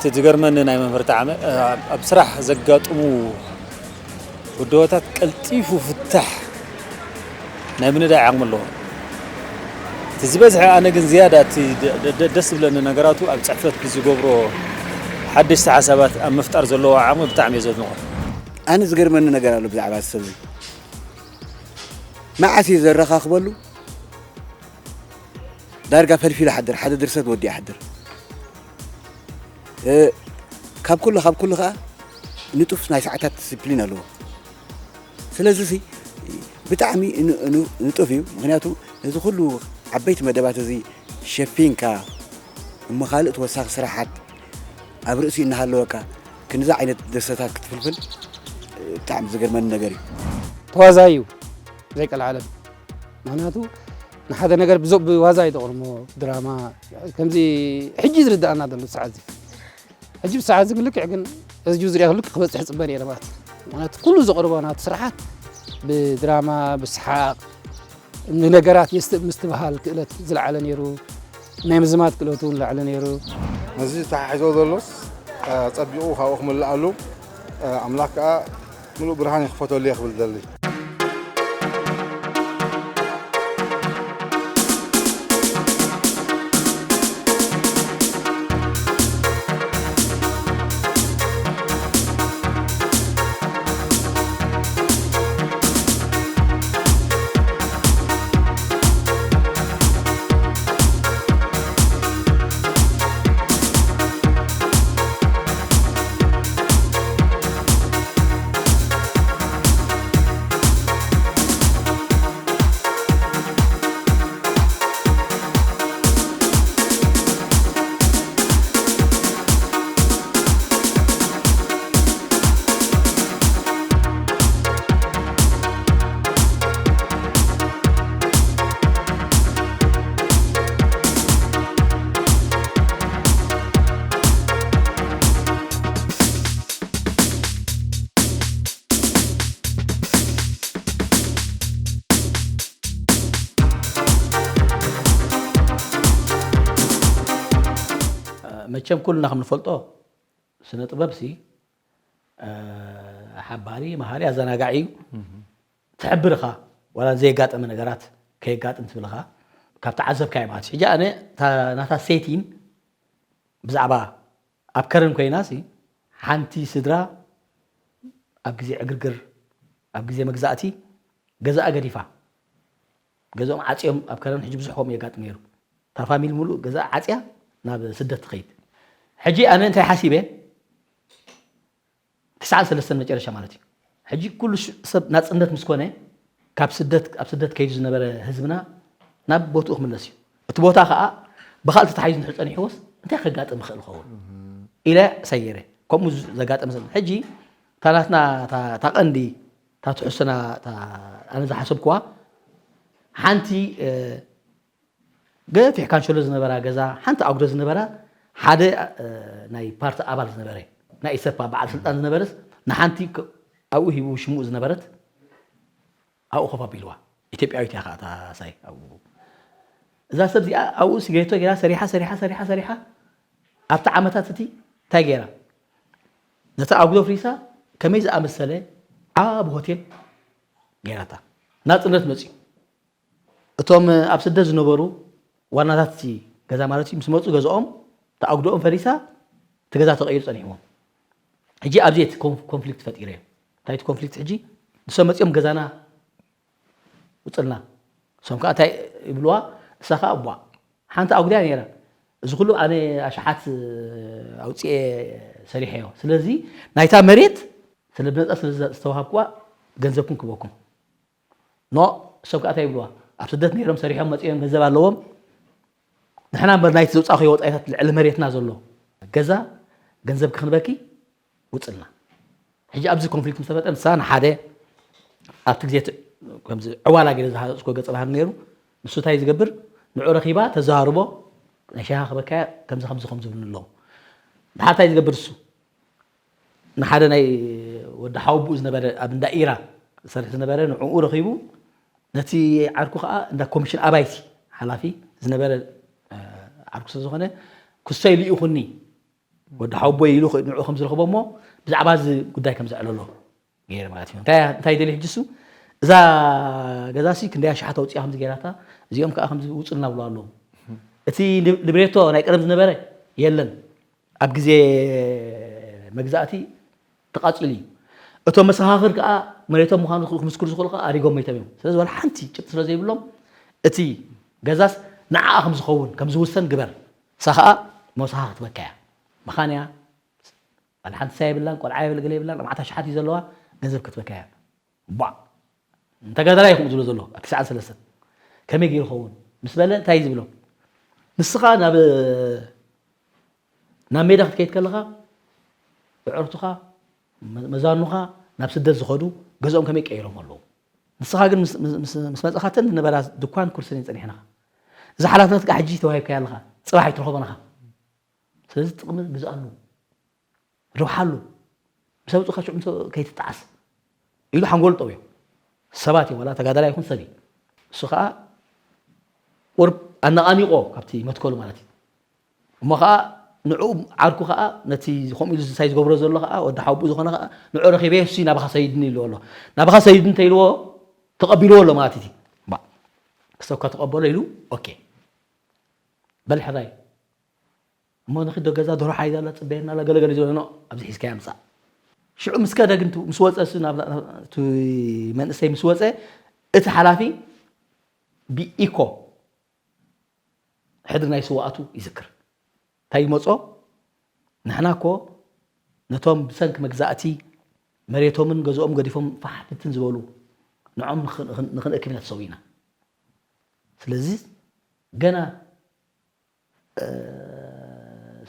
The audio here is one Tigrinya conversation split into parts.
እቲ ዝገርመኒ ናይ መምህር ጣዕመ ኣብ ስራሕ ዘጋጥሙ ውድወታት ቀልጢፉ ፍታሕ ናይ ምንዳይ ዓቕሚ ኣለዎ። እቲ ዝበዝሐ ኣነ ግን ዝያዳ እቲ ደስ ዝብለኒ ነገራቱ ኣብ ፅሕፈት ብዝገብሮ ሓደሽቲ ሓሳባት ኣብ ምፍጣር ዘለዎ ዓቕሚ ብጣዕሚ እየ ዘድንቖ። ኣነ ዝገርመኒ ነገር ኣሎ ብዛዕባ እዚ ሰብ እዚ። መዓስ እዩ ዘረኻኽበሉ? ዳርጋ ፈልፊሉ ሓድር ሓደ ድርሰት ወዲ ሓድር ካብ ኩሉ ካብ ኩሉ ከዓ ንጡፍ ናይ ሰዓታት ዲስፕሊን ኣለዎ። ስለዚ ሲ ብጣዕሚ ንጡፍ እዩ። ምክንያቱ ነዚ ኩሉ ዓበይቲ መደባት እዚ ሸፊንካ እሞ ካልእ ተወሳኺ ስራሓት ኣብ ርእሲ እናሃለወካ ክንዚ ዓይነት ድርሰታት ክትፍልፍል ብጣዕሚ ዝገርመኒ ነገር እዩ። ተዋዛይ እዩ ዘይቀልዓለም። ምክንያቱ ንሓደ ነገር ብዞ- ብዋዛ እዩ ተቕርሞ ድራማ ከምዚ ሕጂ ዝርዳእና ዘሎ ሰዓት እዚ ሕጂ ብሰዓት እዚ ልክዕ ግን እዚ ጁዝ ሪኣ ክልክ ክበፅሕ ፅበ ነይረ ማለት እዩ። ምክንያቱ ኩሉ ዘቕርቦ ናቱ ስራሓት ብድራማ ብስሓቅ ንነገራት የስትእ ምስትብሃል ክእለት ዝለዓለ ነይሩ። ናይ ምዝማት ክእለቱ እውን ዝለዓለ ነይሩ። ነዚ ተሓሒዞ ዘሎስ ፀቢቑ ካብኡ ክምልኣሉ ኣምላኽ ከዓ ምሉእ ብርሃን ይኽፈተሉ እየ ክብል ደሊ። መቸም ኩልና ከም ንፈልጦ ስነ ጥበብ ሲ ሓባሪ መሃሪ ኣዘናጋዒ እዩ። ትሕብር ኢኻ ዋላ ዘየጋጠመ ነገራት ከየጋጥም ትብል ኢኻ ካብ ተዓዘብካዮ ማለት እዩ። ሕጂ ኣነ እታ ናታ ሴቲን ብዛዕባ ኣብ ከረን ኮይና ሲ ሓንቲ ስድራ ኣብ ግዜ ዕግርግር ኣብ ግዜ መግዛእቲ ገዛኣ ገዲፋ ገዝኦም ዓፅዮም ኣብ ከረን ሕጂ ብዙሕ ከምኡ የጋጥም ነይሩ። እታ ፋሚሊ ሙሉእ ገዛኣ ዓፅያ ናብ ስደት ትኸይድ። ሕጂ ኣነ እንታይ ሓሲበ ትስዓን ሰለስተን መጨረሻ ማለት እዩ። ሕጂ ኩሉ ሰብ ናፅነት ምስ ኮነ ካብ ስደት ኣብ ስደት ከይዱ ዝነበረ ህዝብና ናብ ቦትኡ ክምለስ እዩ። እቲ ቦታ ከዓ ብካልእ ተታሒዙ እንድሕር ፀኒሕዎስ እንታይ ከጋጥም ይኽእል ይኸውን ኢለ ሰይረ። ከምኡ ዘጋጠመ ሰብ ሕጂ እታ ናትና እታ ቀንዲ እታ ትሕዝቶና ኣነ ዝሓሰብክዋ ሓንቲ ገፊሕ ካንሸሎ ዝነበራ ገዛ ሓንቲ ኣጉዶ ዝነበራ ሓደ ናይ ፓርቲ ኣባል ዝነበረ ናይ ኢሰፓ በዓል ስልጣን ዝነበረስ ንሓንቲ ኣብኡ ሂቡ ሽምኡ ዝነበረት ኣብኡ ኮፍ ኣቢልዋ ኢትዮጵያዊት እያ ከዓ እታ ሳይ ኣብኡ እዛ ሰብ እዚኣ ኣብኡ ሲጋሬቶ ገይራ ሰሪሓ ሰሪሓ ሰሪሓ ሰሪሓ ኣብቲ ዓመታት እቲ እንታይ ገይራ ነቲ ኣጉዶ ፍሪሳ ከመይ ዝኣመሰለ ዓቢ ሆቴል ገይራታ ናፅነት መፅዩ እቶም ኣብ ስደት ዝነበሩ ዋናታት እቲ ገዛ ማለት እዩ ምስ መፁ ገዝኦም ተኣጉድኦም ፈሪሳ እቲ ገዛ ተቐይሩ ፀኒሕዎም ሕጂ ኣብዚ እቲ ኮንፍሊክት ፈጢረ እዮም እንታይ እቲ ኮንፍሊክት ሕጂ ንሶም መፂኦም ገዛና ውፅልና እሶም ከዓ እንታይ ይብልዋ እሳ ከዓ እቧ ሓንቲ ኣጉድያ ነይራ እዚ ኩሉ ኣነ ኣሽሓት ኣውፅኤ ሰሪሐዮ ስለዚ ናይታ መሬት ስለ ብነፃ ስለ ዝተዋሃብኩዋ ገንዘብኩም ክበኩም ኖ እሶም ከዓ እንታይ ይብልዋ ኣብ ስደት ነይሮም ሰሪሖም መፂኦም ገንዘብ ኣለዎም ንሕና እምበር ናይቲ ዘውፃእኹዮ ወፃኢታት ልዕሊ መሬትና ዘሎ ገዛ ገንዘብ ክክንበኪ ውፅልና ሕጂ ኣብዚ ኮንፍሊክት ምስ ተፈጠረ ንሳ ንሓደ ኣብቲ ግዜ ከምዚ ዕዋላ ገለ ዝሃረፅኮ ገፀ ባህሪ ነይሩ ንሱ እንታይ ዝገብር ንዑ ረኺባ ተዘራርቦ ናይ ሻሂ ክበካያ ከምዚ ከምዚ ከም ዝብሉ ኣለዉ ድሓር እንታይ ዝገብር እሱ ንሓደ ናይ ወዲ ሓወቡኡ ዝነበረ ኣብ እንዳ ኢራ ዝሰርሕ ዝነበረ ንዕኡ ረኺቡ ነቲ ዓርኩ ከዓ እንዳ ኮሚሽን ኣባይቲ ሓላፊ ዝነበረ ዓርኩ ስለ ዝኾነ ክሶይ ልኢኹኒ ወዲ ሓውቦይ ኢሉ ንዑ ከም ዝረኽቦ እሞ ብዛዕባ እዚ ጉዳይ ከም ዘዕለሎ ገይረ ማለት እዩ። እንታይ እንታይ ደልዩ ሕጂ እሱ እዛ ገዛ ሲ ክንደይ ኣሽሓት ኣውፅያ ከምዚ ገይራታ እዚኦም ከዓ ከምዚ ውፁልና ብሎ ኣለዉ። እቲ ሊብሬቶ ናይ ቀደም ዝነበረ የለን ኣብ ግዜ መግዛእቲ ተቓፂሉ እዩ። እቶም መሰኻኽር ከዓ መሬቶም ምዃኑ ክምስክሩ ዝኽእሉ ከዓ ኣሪጎም መይቶም እዮም። ስለዚ ዋላ ሓንቲ ጭብጢ ስለ ዘይብሎም እቲ ገዛስ ንዓኣ ከም ዝኸውን ከም ዝውሰን ግበር። እሳ ከዓ መሰኻኽር ክትበካ እያ። መኻንያ ዋላ ሓንቲ ሳይ የብላን፣ ቆልዓ የብል ገለ የብላን፣ ኣርባዕተ ኣሽሓት እዩ ዘለዋ፣ ገንዘብ ክትበካ እያ። ቧዕ። ንተጋዳላይ ኢኹም ዝብሎ ዘሎ ኣብቲ ሰዓት ሰለስተ ከመይ ገይሩ ኸውን ምስ በለ እንታይ እዩ ዝብሎ? ንስኻ ናብ ናብ ሜዳ ክትከይድ ከለኻ ብዕርቱኻ መዛኑኻ ናብ ስደት ዝኸዱ ገዝኦም ከመይ ቀይሮም ኣለዉ። ንስኻ ግን ምስ መፃኻተን ዝነበራ ድኳን ኩርስን ጸኒሕንኻ። እዚ ሓላፍነት ከዓ ሕጂ ተዋሂብካያ ኣለኻ፣ ፅባሕ ኣይትረኸቦን ኢኻ። ስለዚ ጥቕሚ ግዝኣሉ፣ ርብሓሉ፣ ምስ ኣውፅእካ ሽዑ ከይትጠዓስ ኢሉ ሓንጎሉ ጠውዮ። ሰባት እዮም ዋላ ተጋዳላይ ይኹን ሰብ እዩ። እሱ ከዓ ቁርብ ኣነቓኒቆ ካብቲ መትከሉ ማለት እዩ። እሞ ከዓ ንዑ ዓርኩ ከዓ ነቲ ከምኡ ኢሉ ዝሳይ ዝገብሮ ዘሎ ከዓ ወዲ ሓውቡ ዝኾነ ከዓ ንዑ ረኺበ እሱ ናባኻ ሰይድኒ ኢልዎ ኣሎ። ናባኻ ሰይድኒ እንተ ኢልዎ ተቐቢልዎ ኣሎ ማለት እዩ። ክሰብካ ተቐበሎ ኢሉ ኦኬ በል ሕራይ እሞ ንኺዶ ገዛ ደሮ ሓይዛ ኣላ ፅበየና ኣላ ገለገለ ዝበለ ኖ ኣብዚ ሒዝካ ያምፃእ ሽዑ ምስ ከደ ግን ምስ ወፀ እሱ ናብ እቲ መንእሰይ ምስ ወፀ እቲ ሓላፊ ብኢኮ ሕድሪ ናይ ስዋኣቱ ይዝክር እንታይ ይመፆ ንሕና እኮ ነቶም ብሰንኪ መግዛእቲ መሬቶምን ገዝኦም ገዲፎም ፋሕትትን ዝበሉ ንዖም ንኽንእክብ ኢና ተሰዊእና ስለዚ ገና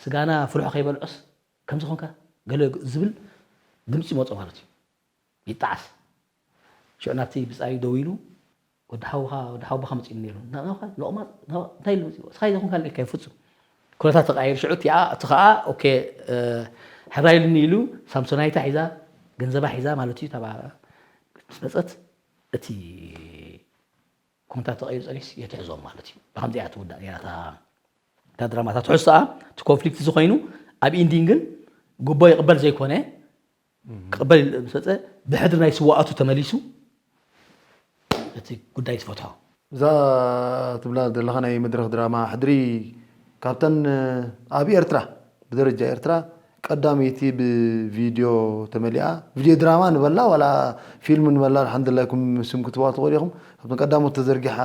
ስጋና ፍልሖ ከይበልዖስ ከምዚ ኾንካ ገለ ዝብል ድምፂ ይመፆ ማለት እዩ ይጣዓስ ሽዑ ናብቲ ብፃዩ ደው ኢሉ ወዲ ሓውኻ ወዲ ሓውቦኻ መፂኡ ነይሩ ናባኻ ሎቕማፅ እንታይ ኢሉ መፂኡ እስኻ ይዘኹንካ ልካ ፍፁም ኩነታት ተቃየሩ ሽዑ እቲኣ እቲ ከዓ ኦኬ ሕራይ ኢሉኒ ኢሉ ሳምሶናይታ ሒዛ ገንዘባ ሒዛ ማለት እዩ ታባ ምስ መፀት እቲ ኩነታት ተቐይሩ ፀኒስ የትሕዞም ማለት እዩ። ብከምዚ እያ ትውዳእ ነይራ እታ ድራማ። እታ ትሕዝቶኣ እቲ ኮንፍሊክት እዚ ኮይኑ ኣብ ኢንዲንግ ግን ጉቦ ይቕበል ዘይኮነ ክቕበል ምስ መፀ ብሕድሪ ናይ ስዋኣቱ ተመሊሱ እቲ ጉዳይ ዝፈትሖ። እዛ ትብላ ዘለኻ ናይ መድረኽ ድራማ ሕድሪ ካብተን ኣብ ኤርትራ ብደረጃ ኤርትራ ቀዳመይቲ ብቪድዮ ተመሊኣ ቪድዮ ድራማ ንበላ ዋላ ፊልም ንበላ ሓንደላይኩም ስም ክትዋ ትኽእሉ ኢኹም ካብቶም ቀዳሞት ተዘርጊሓ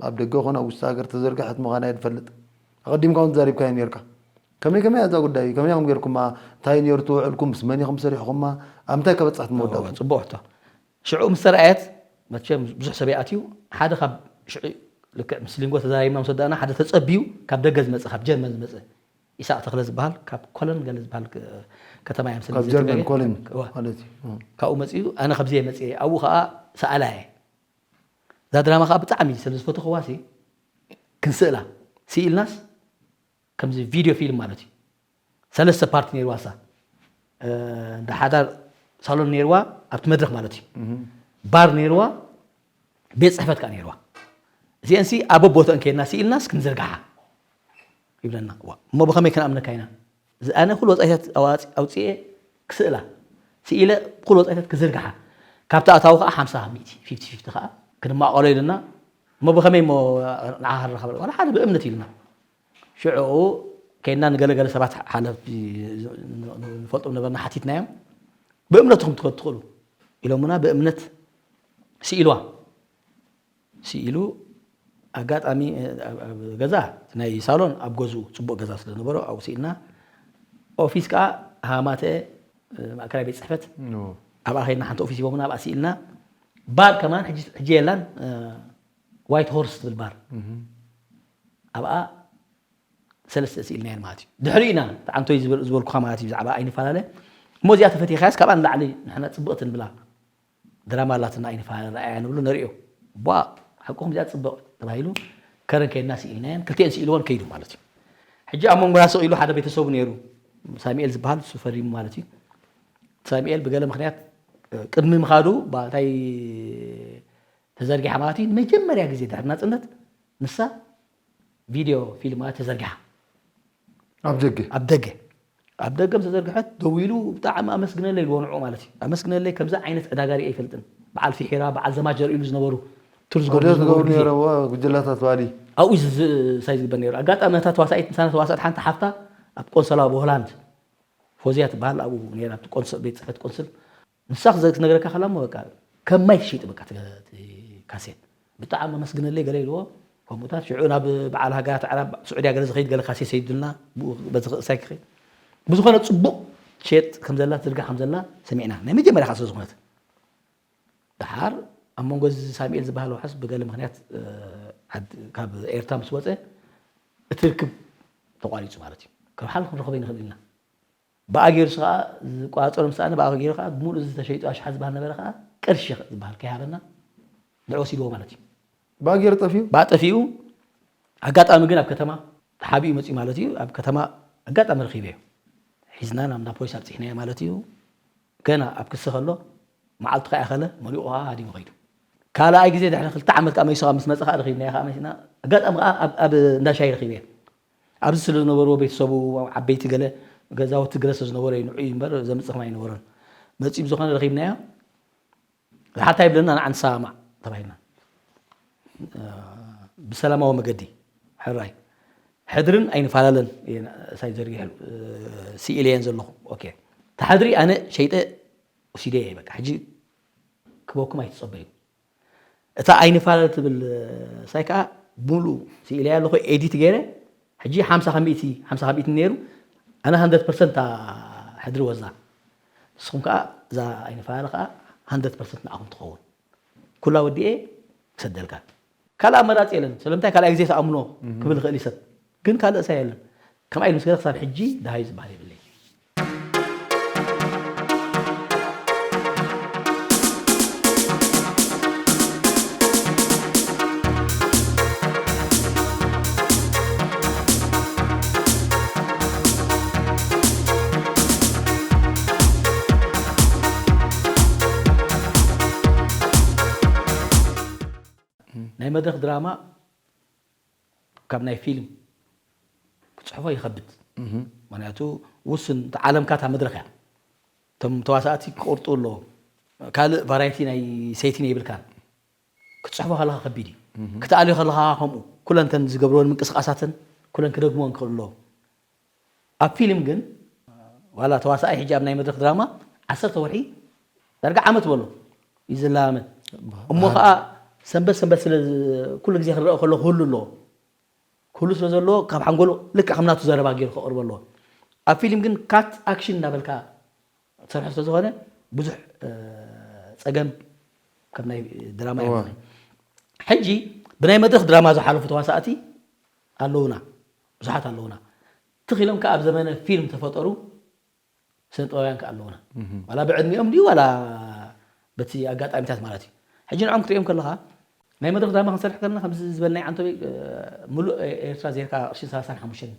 ኣብ ደገ ኮነ ኣብ ውሽጢ ሃገር ተዘርግሐት ምዃና እየ ዝፈልጥ ኣቐዲምካ እውን ተዛሪብካዮ ነርካ ከመይ ከመይ እዛ ጉዳይ ከመይ ከም ገርኩማ እንታይ ነሩ ትውዕልኩም ምስ መን ኢኹም ሰሪሕኹማ ኣብ ምንታይ ከበጻሕት መወዳእኩም ጽቡቕ ሕቶ ሽዑ ምስ ተረኣየት መቸም ብዙሕ ሰብ ይኣትዩ ሓደ ካብ ሽዑ ልክዕ ምስ ሊንጎ ተዛራሪብና ምስ ወዳእና ሓደ ተጸቢዩ ካብ ደገ ዝመጽእ ካብ ጀርመን ዝመጽእ ኢሳቅ ተኽለ ዝበሃል ካብ ኮለን ገለ ዝበሃል ከተማ እያ ካብ ጀርመን ኮለን ማለት እዩ ካብኡ መጺኡ ኣነ ካብዚ መጽእ ኣብኡ ከዓ ሰኣላ እየ እዛ ድራማ ከዓ ብጣዕሚ ስለ ዝፈተኽዋ ክንስእላ ስኢልናስ ከምዚ ቪድዮ ፊልም ማለት እዩ ሰለስተ ፓርቲ ነይርዋ እሳ እንዳ ሓዳር ሳሎን ነይርዋ ኣብቲ መድረክ ማለት እዩ ባር ነይርዋ ቤት ፅሕፈት ከዓ ነይርዋ እዚአንሲ ኣብ ቦትአን ከይድና ስኢልናስ ክንዝርግሓ ይብለና እሞ ብኸመይ ክንኣምነካ ኢና ኣነ ኩሉ ወፃኢታት ኣውፅኤ ክስእላ ስኢለ ኩሉ ወፃኢታት ክዝርግሓ ካብቲ ኣታዊ ከዓ ሓምሳ ሚእቲ ፊፍቲ ፊፍቲ ከዓ ክንማቐሎ ኢልና እሞ ብኸመይ እሞ ንዓኻ ንረኸበ ዋላ ሓደ ብእምነት ኢልና ሽዑ ከይና ንገለገለ ሰባት ሓለፍቲ ንፈልጦም ነበርና ሓቲትናዮም ብእምነትኩም ትኸዱ ትኽእሉ ኢሎምና ብእምነት ስኢልዋ ስኢሉ ኣጋጣሚ ገዛ ናይ ሳሎን ኣብ ገዝኡ ፅቡቅ ገዛ ስለነበሮ ኣብኡ ስኢልና ኦፊስ ከዓ ሃማተ ማእከላይ ቤት ፅሕፈት ኣብኣ ከይድና ሓንቲ ኦፊስ ሂቦምና ኣብኣ ስኢልና ባር ከማን ሕጂ የላን ዋይት ሆርስ ትብል ባር ኣብኣ ሰለስተ ስኢልናየን ማለት እዩ ድሕሪ ኢና ተዓንቶይ ዝበልኩካ ማለት እዩ ብዛዕባ ኣይንፈላለ እሞ እዚኣ ተፈቲኻያስ ካብኣ ንላዕሊ ንሕና ፅብቕቲ ንብላ ድራማ ኣላትና ኣይንፈላለ ረኣያ ንብሉ ንሪኦ ቧ ሓቁኹም እዚኣ ፅብቕ ተባሂሉ ከረን ከይድና ስኢልናየን ክልቲአን ስኢልወን ከይዱ ማለት እዩ ሕጂ ኣብ መንጎና ስቕ ኢሉ ሓደ ቤተሰቡ ነይሩ ሳሚኤል ዝበሃል እሱ ፈሪሙ ማለት እዩ ሳሚኤል ብገለ ምክንያት ቅድሚ ምኻዱ እንታይ ተዘርጊሓ ማለት እዩ ንመጀመርያ ግዜ ድሕሪ ናፅነት ንሳ ቪድዮ ፊልም ማለት ተዘርጊሓ ኣብ ደገ ኣብ ደገ ኣብ ደገ ምስ ተዘርግሐት ደዊሉ ብጣዕሚ ኣመስግነለይ ኢልዎ ንዕኡ ማለት እዩ። ኣመስግነለይ፣ ከምዚ ዓይነት ዕዳጋ ሪኤ ኣይፈልጥን። በዓል ፊሒራ፣ በዓል ዘማች ዘርእሉ ዝነበሩ ቱር ዝገብሩ ኦዲዮ ዝነበሩ ትገብሩ ግዜ። ነይረ እዋ፣ ጉጅላታት ባሊ። ኣብኡ ዝ- ዝ- ሳይ ዝግበር ነይሩ። ኣጋጣሚ ነታ ተዋሳኢት፣ ምሳና ተዋሳእት ሓንቲ ሓፍታ ኣብ ቆንሰላ ኣብ ሆላንድ ፎዝያ ትበሃል ኣብኡ ነይራ፣ ኣብቲ ቆንስ- ቤት ጽሕፈት ቆንስል። ንሳ ክትነግረካ ከላ እሞ በቃ ከም ማይ ትሸይጥ በቃ እቲ እቲ ካሴት። ብጣዕሚ ኣመስግነለይ ገለ ኢልዎ። ከምኡታት ሽዑ ናብ በዓል ሃገራት ኣዕራብ ስዑድያ ገለ ዝኸይድ ገለ ካሴት ሰይዱልና፣ ብኡ በዚ ክእሳይ ክኸይድ። ብዝኾነ ጽቡቕ ትሸጥ ከም ዘላ፣ ትዝርጋሕ ከም ዘላ ሰሚዕና። ናይ መጀመርያ ከዓ ስለ ዝኾነት። ደሓር ኣብ መንጎ እዚ ሳሙኤል ዝበሃል ዋሕስ ብገለ ምኽንያት፣ እ፣ ዓድ-፣ ካብ ኤርትራ ምስ ወጸ እቲ ርክብ ተቋሪጹ ማለት እዩ። ካብ ሓል ክንረኽቦ ይንኽእል ኢና። ብኣ ገይሩ ከዓ ዝቋጸሮ ምስ ሰኣነ፣ ብኣ ገይሩ ከዓ ብምሉእ እዚ ተሸይጡ ኣሽሓት ዝበሃል ነበረ ከዓ ቅርሺ ዝበሃል ከይሃበና ንዑ ወሲድዎ ማለት እዩ። ብኣ ገይሩ ጠፊኡ? ብኣ ጠፊኡ። ኣጋጣሚ ግን ኣብ ከተማ ተሓቢኡ መፂኡ ማለት እዩ። ኣብ ከተማ ኣጋጣሚ ረኺበዮ። ሒዝና ናብ እንዳ ፖሊስ ኣብፂሕናዮ ማለት እዩ። ገና ኣብ ክሲ ከሎ መዓልቱ ከይኣኸለ መሊቑ ከዓ ሃዲሙ ከይዱ። ካልኣይ ግዜ ድሕሪ ክልተ ዓመት ከዓ መሊሱ ከዓ ምስ መፀ ከዓ ረኺብናዮ ከዓ መሲና። ኣጋጣሚ ከዓ ኣብ- ኣብ እንዳ ሻሂ ረኺበዮ። ኣብዚ ስለ ዝነበርዎ ቤተሰቡ ዓበይቲ ገለ ገዛውቲ ገለ ስለ ዝነበሮ እዩ ንዑ እዩ እምበር ዘምፅእ ከም ኣይነበሮን። መፂኡ ብዝኾነ ረኺብናዮ። ዝሓታ ይብለና ንዓ ንሰማማዕ ተባሂልና። ብሰላማዊ መገዲ ሕራይ ሕድርን ኣይንፈላለን። እየ ሳይ ዘርጊሐ ስኢለ እየን ዘለኹ። ኦኬ፣ ተሓድሪ ኣነ ሸይጠ ወሲደ እየ። በቃ ሕጂ ክበኩም ኣይትጸበዩ። እታ ኣይንፈላለ ትብል ሳይ ከዓ ሙሉ ስኢለ ኣለኹ ኤዲት ገይረ። ሕጂ ሓምሳ ካብ ሚእቲ ሓምሳ ካብ ሚእቲ ነይሩ፣ ኣነ ሃንድረድ ፐርሰንት እታ ሕድሪ ወዛ። ንስኹም ከዓ እዛ ኣይንፈላለ ከዓ ሃንድረድ ፐርሰንት ንዓኹም ትኸውን። ኩላ ወዲኤ ክሰደልካ። ካልእ ኣመራፂ የለን። ስለምንታይ ካልኣይ ግዜ ተኣምኖ ክብል ይኽእል እዩ ሰብ። ግን ካልእ ሳይ የለን። ከምኣ ኢሉ ምስ ገለ ክሳብ ሕጂ ደሃዩ ዝበሃል የብለይ። ናይ መድረኽ ድራማ ካብ ናይ ፊልም ክፅሕፎ ይኸብድ። ምክንያቱ ውስን፣ እታ ዓለምካ እታ መድረኽ እያ። እቶም ተዋሳእቲ ክቆርጡ ኣለዎም። ካልእ ቫራይቲ ናይ ሴቲን የብልካን። ክትፅሕፎ ከለኻ ከቢድ እዩ። ክትኣልዮ ከለኻ ከምኡ፣ ኩለን እተን ዝገብርወን ምንቅስቃሳትን ኩለን ክደግምወን ክኽእሉ ኣለዎም። ኣብ ፊልም ግን ዋላ ተዋሳኣይ ሕጂ ኣብ ናይ መድረኽ ድራማ ዓሰርተ ወርሒ ዳርጋ ዓመት በሎ እዩ ዝለማመድ። እሞ ከዓ ሰንበት ሰንበት ስለ ዝ- ኩሉ ግዜ ክረአ ከሎ ክህሉ ኣለዎ። ክህሉ ስለ ዘለዎ ካብ ሓንጎሉ ልክዕ ከም ናቱ ዘረባ ገይሩ ከቕርቦ ኣለዎ። ኣብ ፊልም ግን ካት ኣክሽን እናበልካ ትሰርሖ ስለ ዝኾነ ብዙሕ እ፣ ፀገም ከም ናይ ድራማ እዋ። ኣይኮነን። ሕጂ ብናይ መድረኽ ድራማ ዝሓለፉ ተዋሳእቲ ኣለውና፣ ብዙሓት ኣለውና። ትኽ ኢሎም ከዓ ኣብ ዘመነ ፊልም ተፈጠሩ ስነ ጥበባውያን ከዓ ኣለውና። ዋላ ብዕድሚኦም ድዩ ዋላ በቲ ኣጋጣሚታት ማለት እዩ። ሕጂ ንዖም ክትሪኦም ከለኻ ናይ መድረኽ ድራማ ክንሰርሕ ከለና ከምዚ ዝበልናይ ዓንቶበይ እ፣ ሙሉእ ኤርትራ ዜርካ ቅርሺ ሰላሳን ሓሙሽተን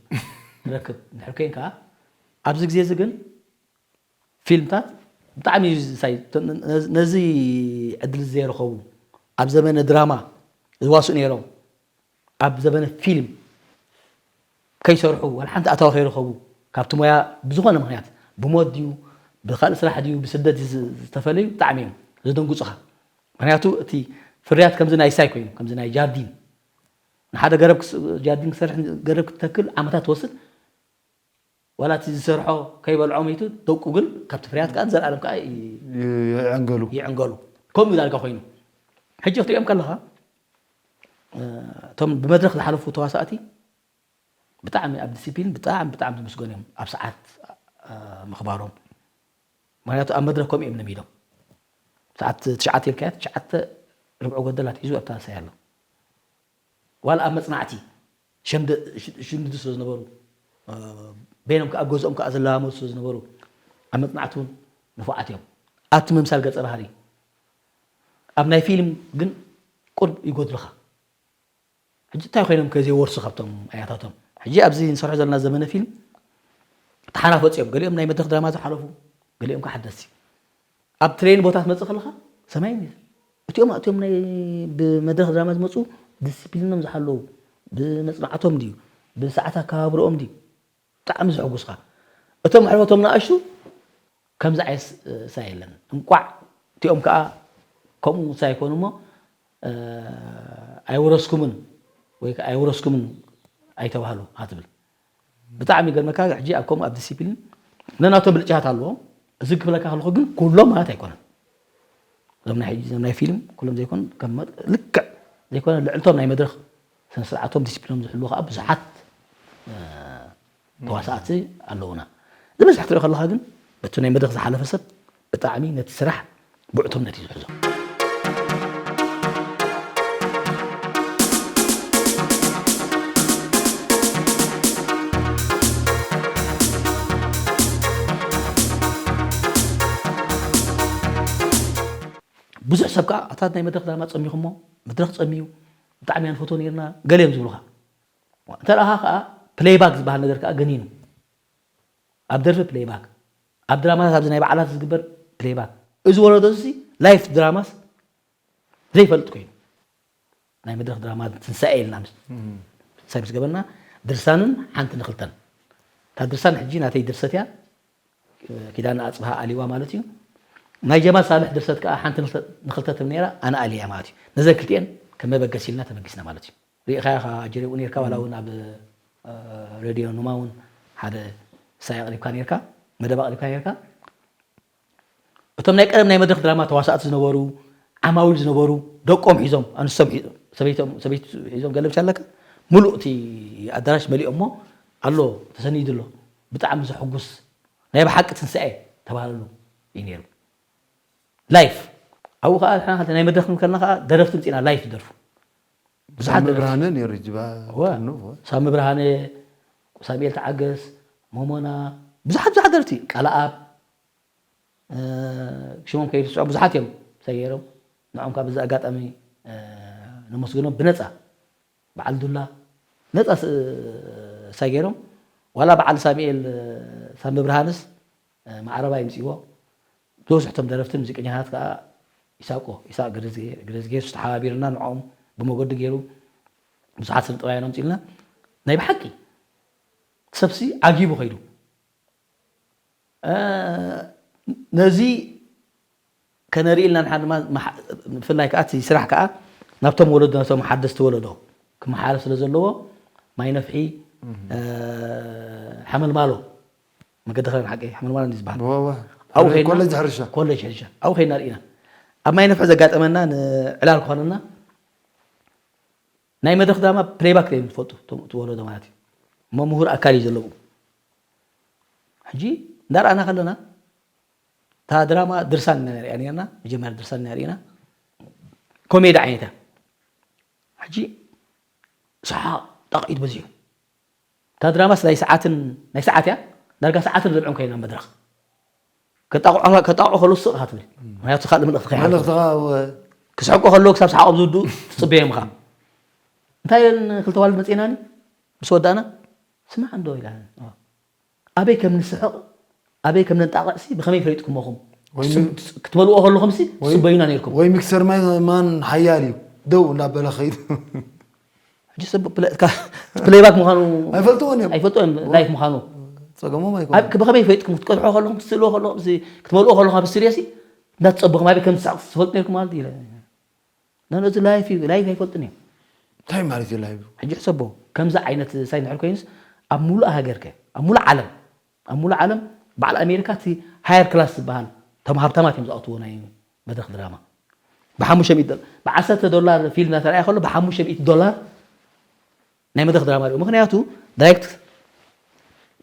ትረክብ እንድሕር ኮይንካ ኣብዚ ግዜ እዚ ግን ፊልምታት ብጣዕሚ እዩ ዝሳይ ነዚ ዕድል ዘይረኸቡ ኣብ ዘመነ ድራማ ዝዋስኡ ነይሮም ኣብ ዘመነ ፊልም ከይሰርሑ ዋላ ሓንቲ ኣታዊ ከይረኸቡ ካብቲ ሞያ ብዝኾነ ምክንያት ብሞት ድዩ ብካልእ ስራሕ ድዩ ብስደት ዝተፈለዩ ብጣዕሚ እዮም ዘደንጉፁኻ። ምክንያቱ እቲ ፍርያት ከምዚ ናይ ሳይ ኮይኑ ከምዚ ናይ ጃርዲን ንሓደ ገረብ ክስ- ጃርዲን ክሰርሕ ገረብ ክትተክል ዓመታት ትወስድ ዋላ እቲ ዝሰርሖ ከይበልዖ መይቱ ደቁ ግን ካብቲ ፍርያት ከዓ ንዘለኣለም ከዓ ይ- ይዕንገሉ። ይዕንገሉ። ከምኡ ዳርጋ ኮይኑ ሕጂ ክትሪኦም ከለኻ እ፣ እቶም ብመድረኽ ዝሓለፉ ተዋሳእቲ ብጣዕሚ ኣብ ዲሲፕሊን ብጣዕሚ ብጣዕሚ ዝምስገኑ እዮም ኣብ ሰዓት እ፣ ምኽባሮም። ምክንያቱ ኣብ መድረኽ ከምኡ እዮም ለሚዶም። ሰዓት ትሽዓተ ኢልካያ ትሽዓተ ርብዒ ጎደላት ሒዙ ኣብታ ሳይ ኣሎ። ዋላ ኣብ መፅናዕቲ ሸምደ- ሽ- ሽምድዲ ስለ ዝነበሩ እ፣ በይኖም ከዓ ኣብ ገዝኦም ከዓ ዝለማመዱ ስለ ዝነበሩ ኣብ መፅናዕቲ እውን ንፉዓት እዮም። ኣብቲ ምምሳል ገፀ ባህሪ ኣብ ናይ ፊልም ግን ቁርብ ይጎድልኻ። ሕጂ እንታይ ኮይኖም ከ ዘይወርሱ ካብቶም ኣያታቶም? ሕጂ ኣብዚ ንሰርሖ ዘለና ዘመነ ፊልም ተሓናፈፁ እዮም። ገሊኦም ናይ መድረኽ ድራማ ዝሓለፉ፣ ገሊኦም ከዓ ሓደስቲ። ኣብ ትሬን ቦታ ትመፅእ ከለኻ ሰማይ ምድሪ። እቲኦም እቲኦም ናይ ብመድረኽ ድራማ ዝመፁ ዲስፕሊኖም ዝሓለዉ ብመፅናዕቶም ድዩ ብሰዓት ኣከባብርኦም ድዩ ብጣዕሚ ዘሐጉስኻ። እቶም ኣሕዋቶም ንኣሽቱ ከምዚ ዓይነት ሳ የለን። እንቋዕ እቲኦም ከዓ ከምኡ ሳይኮኑ እሞ፣ እ፣ ኣይወረስኩምን ወይ ከዓ ኣይወረስኩምን ኣይተባህሉ ሃትብል። ብጣዕሚ ይገርመካ፣ ሕጂ ኣብ ከምኡ ኣብ ዲሲፕሊን ነናቶም ብልጫታት ኣለዎም። እዚ ክብለካ ከለኹ ግን ኩሎም ማለት ኣይኮነን። እዞም ናይ ሕጂ፣ እዞም ናይ ፊልም ኩሎም ዘይኮኑ፣ ከም መ-፣ ልክዕ ዘይኮነ ልዕልቶም ናይ መድረኽ ስነ ስርዓቶም፣ ዲሲፕሊኖም ዝሕልዉ ከዓ ብዙሓት፣ እ፣ ተዋሳእቲ ኣለዉና። ዝበዝሕ ትሪኦ ከለኻ ግን በቲ ናይ መድረኽ ዝሓለፈ ሰብ ብጣዕሚ ነቲ ስራሕ ብዕቱብነት እዩ ዝሕዞ። ብዙሕ ሰብ ከዓ ኣታ ናይ መድረኽ ድራማ ጸሚኹሞ፣ መድረኽ ጸሚዩ፣ ብጣዕሚ ኢና ንፈትዎ ነይርና፣ ገለ እዮም ዝብሉኻ። እንተ ደኣ ከዓ ፕሌይባክ ዝበሃል ነገር ከዓ ገኒኑ። ኣብ ደርፊ ፕሌይባክ፣ ኣብ ድራማታት፣ ኣብዚ ናይ በዓላት ዝግበር ፕሌይባክ። እዚ ወለዶ እዚ ላይፍ ድራማስ ዘይፈልጥ ኮይኑ፣ ናይ መድረኽ ድራማ ትንሳኤ ኢልና ምስ፣ ሳይ ምስ ገበርና፣ ድርሳንን ሓንቲ ንኽልተን። እታ ድርሳን ሕጂ ናተይ ድርሰት እያ፣ ኪዳነ ኣጽብሃ ኣሊዋ ማለት እዩ። ናይ ጀማል ሳልሕ ድርሰት ከዓ ሓንቲ ንኽልተ፣ ንኽልተ ትብል ነይራ፣ ኣነ ኣልያ ማለት እዩ። ነዘን ክልቲኤን ከም መበገሲ ኢልና ተበጊስና ማለት እዩ። ርኢኻያ ኢኻ፣ ኣጀሬ እውን ነርካ፣ ዋላ እውን ኣብ፣ እ፣ ሬድዮ ኑማ እውን ሓደ ሳይ ኣቕሪብካ ነርካ፣ መደብ ኣቕሪብካ ነርካ። እቶም ናይ ቀደም ናይ መድረኽ ድራማ ተዋሳእቲ ዝነበሩ፣ ዓማዊል ዝነበሩ፣ ደቆም ሒዞም፣ ኣንስቶም ሒ-፣ ሰበይቶም፣ ሰበይቲ ሒዞም፣ ገለ ምሽ ኣለካ፣ ሙሉእ እቲ ኣዳራሽ መሊኦሞ ኣሎ፣ ተሰኒዱ ኣሎ። ብጣዕሚ ዘሐጉስ ናይ ብሓቂ ትንሳኤ ተባህለሉ እዩ ነይሩ። ላይፍ ኣብኡ ከዓ ንሕና ክልተ ናይ መድረኽ ክንብል ከለና ከዓ ደረፍቲ ምፂና ላይፍ ይደርፉ። ብዙሓት ሳሚ ደረፍቲ። ብርሃነ ነይሩ፣ ጅባ እወ። ጥርኑፍ፣ እወ። ሳሚ ብርሃነ፣ ሳሙኤል ተዓገስ፣ ሞሞና፣ ብዙሓት፣ ብዙሓት ደረፍቲ፣ ቃልኣብ፣ እ፣ ሽሞም ከይርስዖ ብዙሓት እዮም ሰገሮም። ንዖም ካብ እዚ ኣጋጣሚ፣ እ፣ ነመስግኖም ብነፃ። በዓል ዱላ ነፃ ስ-፣ ሳይ ገይሮም። ዋላ በዓል ሳሙኤል፣ እ፣ ሳሚ ብርሃንስ፣ እ፣ ማዕረባ ይምፅዎ። ብዙሕ እቶም ደረፍትን ሙዚቀኛታት ከዓ ይሳቆ፣ ይሳቅ ገረዝጌ-፣ ገረዝጌ ተሓባቢርና ንዕኦም ብመገዲ ገይሩ ብዙሓት ስነ ጥበባውያን ኣምፂልና። ናይ ብሓቂ ሰብሲ ዓጊቡ ከይዱ። እ፣ ነዚ ከነርኢ ኢልና ንሓ-፣ ድማ መሓ-፣ ብፍላይ ከዓ እቲ ስራሕ ከዓ ናብቶም ወለዶ፣ ናብቶም ሓደስቲ ወለዶ ክመሓላለፍ ስለ ዘለዎ ማይ ነፍሒ፣ እህ። እ፣ ሓመልማሎ፣ መገዲ ኸረን ሓቂ ሓመልማሎ እንዲ ዝበሃል። እወ፣ እወ። ኣብኡ ኸይድና ኮሌጅ ሕርሻ። ኮሌጅ ሕርሻ። ኣብኡ ኸይድና ርኢና። ኣብ ማይ ነፍሒ ዘጋጠመና ንዕላል ክኾነና ናይ መድረኽ ድራማ ፕሌይባክ እዮም ዝፈልጡ፣ እቶም፣ እቲ ወለዶ ማለት እዩ። እሞ ምሁር ኣካል እዩ ዘለዎ። ሕጂ እንዳረኣና ከለና፣ እታ ድራማ ድርሳን ኢና ንሪኣ ነርና፣ መጀመርያ ድርሳን ኢና ርኢና። ኮሜዲ ዓይነት እያ። ሕጂ ሰሓቕ ጣቕዒት በዚሑ። እታ ድራማስ ናይ ሰዓትን፣ ናይ ሰዓት እያ፣ ዳርጋ ሰዓትን ርብዕን ኮይና መድረኽ። ከጣቕዖ፣ ከጣቕዖ ከሎ ስቕ ኢኻ ትብል። ምኽንያቱ ካልእ መልእኽቲ ከይሓልፍ። መልእኽትኻ፣ እወ። ክስሕቁ ከለዉ ክሳብ ሰሓቖም ዝውድኡ ትጽበዮም ኢኻ። እንታይ ኢለን ክልተ ኣዋልድ መጺኤናኒ? ምስ ወዳእና፣ "ስማዕ እንዶ" ኢላ። ኣበይ ከም ንስሕቕ፣ ኣበይ ከም ነንጣቕዕሲ ብኸመይ ፈሊጥኩሞኹም? ወይ ትጽ-፣ ሚ-፣ ክትበልዎ ከለኹምሲ ወይ፣ ትጽበዩና ነይርኩም። ወይ ሚክሰር ማይ ማን ሓያል እዩ፣ ደው እንዳበለ ኸይዱ። ሕጂ ሰብ ፕለ-፣ ካ-፣ ፕሌይባክ ምዃኑ ኣይፈልጥዎን እዮም። ኣይፈልጥዎን እዮም፣ ላይፍ ምዃኑ። ጸገሞም ኣይኮነን። ኣብ፣ ብኸመይ ፈሊጥኩም? ክትቀድሖ ከለኹም፣ ክትስእልዎ ከለኹም፣ እዚ ክትበልዎ ከለኹም ኣብ ስቱድዮ ሲ እንዳትጸበኹም ኣበይ ከም ትስሕቑ ትፈልጡ ነይርኩም ማለት እዩ። ኖ፣ ኖ፣ እዚ ላይፍ እዩ፣ ላይፍ ኣይፈልጥን እዮም። እንታይ ማለት እዩ ላይፍ? ሕጂ ሕሰቦ፣ ከምዚ ዓይነት ሳይ እንድሕር ኮይኑስ ኣብ ሙሉእ ሃገር ከ፣ ኣብ ሙሉእ ዓለም፣ ኣብ ሙሉእ ዓለም በዓል ኣሜሪካ እቲ ሃየር ክላስ ዝበሃል፣ እቶም ሃብታማት እዮም ዝኣትዎ ናይ መድረኽ ድራማ። ብሓሙሽተ ሚእቲ ዶላር፣ ብዓሰርተ ዶላር ፊልም እናተረኣየ ከሎ ብሓሙሽተ ሚእቲ ዶላር ናይ መድረኽ ድራማ ሪኡ። ምኽንያቱ ዳይሬክት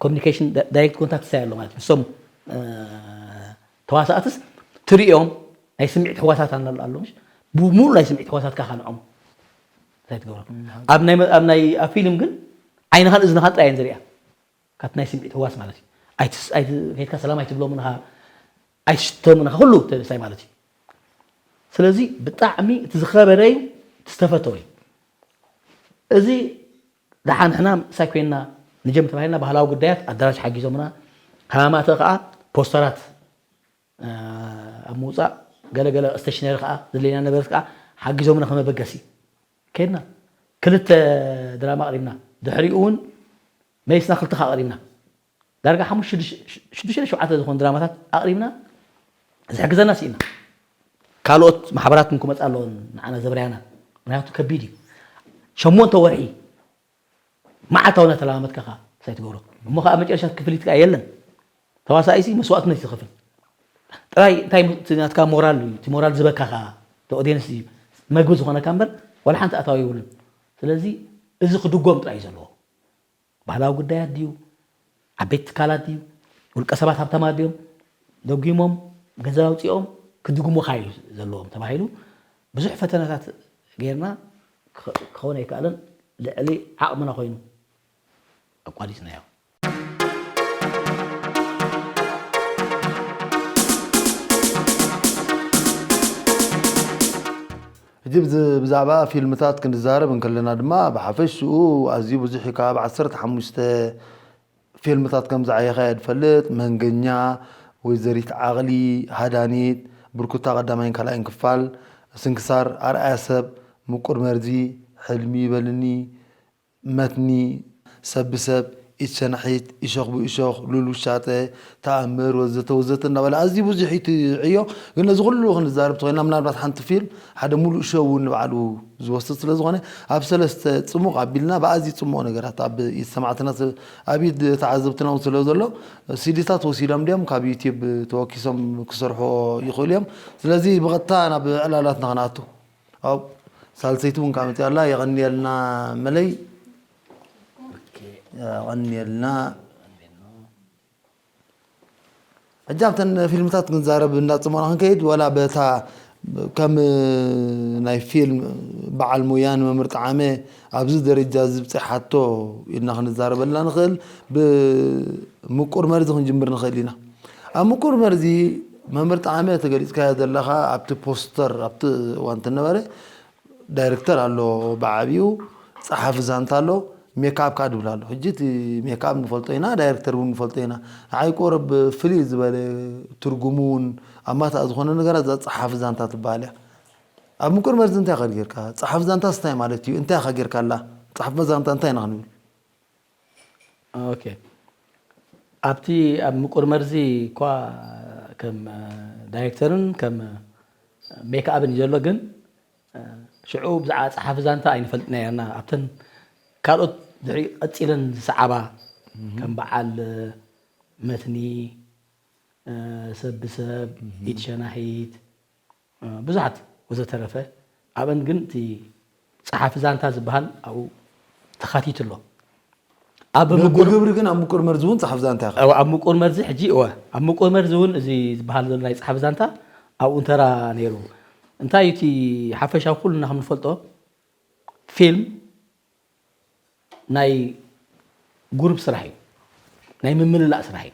ኮሚኒኬሽን፣ ዳ-፣ ዳይሬክት ኮንታክት ሳይ ኣሎ ማለት እዩ። ንሶም፣ እ፣ ተዋሳእትስ ትርእዮም ናይ ስምዒት ህዋሳት ኣላ-፣ ኣሎ፣ ምሽ? ብምሉእ ናይ ስምዒት ህዋሳትካ ኻንዖም እንታይ ትገብሮ? እም፣ ኣብ ናይ መ-፣ ኣብ ናይ፣ ኣብ ፊልም ግን ዓይንኻን እዝንኻን ጥራይ እየን ዝርእያ። ካብቲ ናይ ስምዒት ህዋስ ማለት እዩ። ኣይትስ-፣ ኣይት-፣ ከይድካ ሰላም ኣይትብሎምን ኢኻ፣ ኣይትሽተቶምን ኢኻ፣ ኩሉ ተሳይ ማለት እዩ። ስለዚ ብጣዕሚ እቲ ዝኸበረ እዩ፣ እቲ ዝተፈተወ እዩ። እዚ ደሓን ንሕና ምሳይ ኮይንና ንጀምር ተባሂልና ባህላዊ ጉዳያት ኣዳራሽ ሓጊዞምና፣ ሃማማተ ኸዓ ፖስተራት፣ እ፣ ኣብ ምውፃእ ገለገለ ስቴሽነሪ ኸዓ ዘድልየና ነበረት ኸዓ ሓጊዞምና ከመበገሲ። ከድና ክልተ ድራማ ኣቕሪብና፣ ድሕሪኡ እውን መሊስና ክልተ ኸዓ ኣቕሪብና። ዳርጋ ሓሙሽተ ሽዱሽተ ሸውዓተ ዝኾኑ ድራማታት ኣቕሪብና ዝሕግዘና ስኢና። ካልኦት ማሕበራት እውን ክመፃ ኣለዎን ንዓና ዘብርያና። ምክንያቱ ከቢድ እዩ። ሸሞንተ ወርሒ መዓልታዊ እናተለማመድካ ከኣ ሳይ ትገብሮ። እሞ ከኣ መጨረሻ ክፍሊት ከኣ የለን። ተዋሳኢሲ መስዋእትነት እዩ ዝኸፍል። ጥራይ እንታይ እቲ ናትካ ሞራል እዩ፣ እቲ ሞራል ዝበካ ከኣ እቲ ኦድየንስ እዩ መግቢ ዝኾነካ እምበር ዋላ ሓንቲ ኣታዊ የብሉን። ስለዚ እዚ ክድጎም ጥራይ እዩ ዘለዎ። ባህላዊ ጉዳያት ድዩ? ዓበይቲ ትካላት ድዩ? ውልቀ ሰባት ሃብታማት ድዮም? ደጒሞም ገንዘብ ኣውፂኦም ክድግሙኻ እዩ ዘለዎም ተባሂሉ ብዙሕ ፈተነታት ጌርና ክኸ- ክኸውን ኣይከኣለን። ልዕሊ ዓቕምና ኮይኑ ኣቋሪፅናዮ። ሕጂ ብዚ- ብዛዕባ ፊልምታት ክንዛረብ እንከለና ድማ ብሓፈሽኡ ኣዝዩ ብዙሕ እዩ። ካብ ዓሰርተ ሓሙሽተ ፊልምታት ከም ዝዓየኻ እየ ዝፈልጥ። መንገኛ፣ ወይዘሪት ዓቕሊ፣ ሃዳኒት፣ ብርኩታ ቀዳማይን ካልኣይን ክፋል፣ ስንክሳር፣ ኣርኣያ ሰብ፣ ምቁር መርዚ፣ ሕልሚ ይበልኒ፣ መትኒ፣ ሰብ ብሰብ፣ ኢድ ሸናሒት፣ እሾኽ ብእሾኽ፣ ሉል ውሻጠ፣ ተኣምር ወዘተ ወዘተ እናበለ ኣዝዩ ብዙሕ እዩ እቲ ዕዮ። ግን ነዚ ኩሉ ክንዛረብ ተኾይና ምናልባት ሓንቲ ፊልም ሓደ ሙሉእ ሸው እውን ንባዕሉ ዝወስድ ስለ ዝኾነ ኣብ ሰለስተ ጽሙቕ ኣቢልና ብኣዝዩ ጽሙቕ ነገራት ኣብ ኢድ ሰማዕትና ስለ- ኣብ ኢድ ተዓዘብትና እውን ስለ ዘሎ ሲዲታት ወሲዶም ድዮም ካብ ዩቲብ ተወኪሶም ክሰርሖ ይኽእሉ እዮም። ስለዚ ብቐጥታ ናብ ዕላላትና ክንኣቱ። ኣብ ሳልሰይቲ እውን ካብ መፅኣ ኣላ። የቐንየልና መለይ፣ የቐንየልና። ሕጂ ኣብተን ፊልምታት ክንዛረብ እንዳፅሞና ክንከይድ ዋላ በታ ከም ናይ ፊልም በዓል ሙያ ንመምህር ጠዓመ ኣብዚ ደረጃ ዝብፅሓቶ ኢልና ክንዛረበላ ንኽእል። ብምቁር መርዚ ክንጅምር ንኽእል ኢና። ኣብ ምቁር መርዚ መምህር ጠዓመ ተገሊፅካዮ ዘለኻ ኣብቲ ፖስተር ኣብቲ እዋን ትነበረ ዳይሬክተር ኣሎ ብዓብዩ፣ ፀሓፊ ዛንታ ኣሎ፣ ሜክኣፕ ከዓ ድብል ኣሎ። ሕጂ እቲ ሜክኣፕ ንፈልጦ ኢና፣ ዳይሬክተር እውን ንፈልጦ ኢና። ንዓይ ቆረብ ፍልይ ዝበለ ትርጉሙ እውን ኣማታእ ዝኾነ ነገራት እዛ ፀሓፊ ዛንታ ትበሃል እያ። ኣብ ምቁር መርዚ እንታይ ኢኻ ጌርካ? ፀሓፊ ዛንታስ እንታይ ማለት እዩ? እንታይ ኢኻ ጌርካላ? ፀሓፊ ዛንታ እንታይ ኢና ክንብል? ኦኬ። ኣብቲ ኣብ ምቁር መርዚ እኳ ከም ዳይሬክተርን ከም ሜክኣፕን እዩ ዘሎ፣ ግን ሽዑ ብዛዕባ ፀሓፊ ዛንታ ኣይንፈልጥና ነርና። ኣብተን ካልኦት ድሕሪ ቀፂለን ዝሰዓባ ከም በዓል መትኒ፣ ሰብ ብሰብ፣ ኢድ ሸናሒት፣ ብዙሓት ወዘተረፈ። ኣብአን ግን እቲ ፀሓፊ ዛንታ ዝበሃል ኣብኡ ተኻቲቱ ኣሎ። ኣብ ምቁር ብግብሪ ግን ኣብ ምቁር መርዚ እውን ፀሓፊ ዛንታ ኢኻ። ኣብ ኣብ ምቁር መርዚ ሕጂ እወ ኣብ ምቁር መርዚ እውን እዚ ዝበሃል ዘሎ ናይ ፀሓፊ ዛንታ ኣብኡ እንተራ ነይሩ። እንታይ እዩ እቲ ሓፈሻዊ ኩልና ከም ንፈልጦ ፊልም ናይ ጉሩፕ ስራሕ እዩ፣ ናይ ምምልላእ ስራሕ እዩ።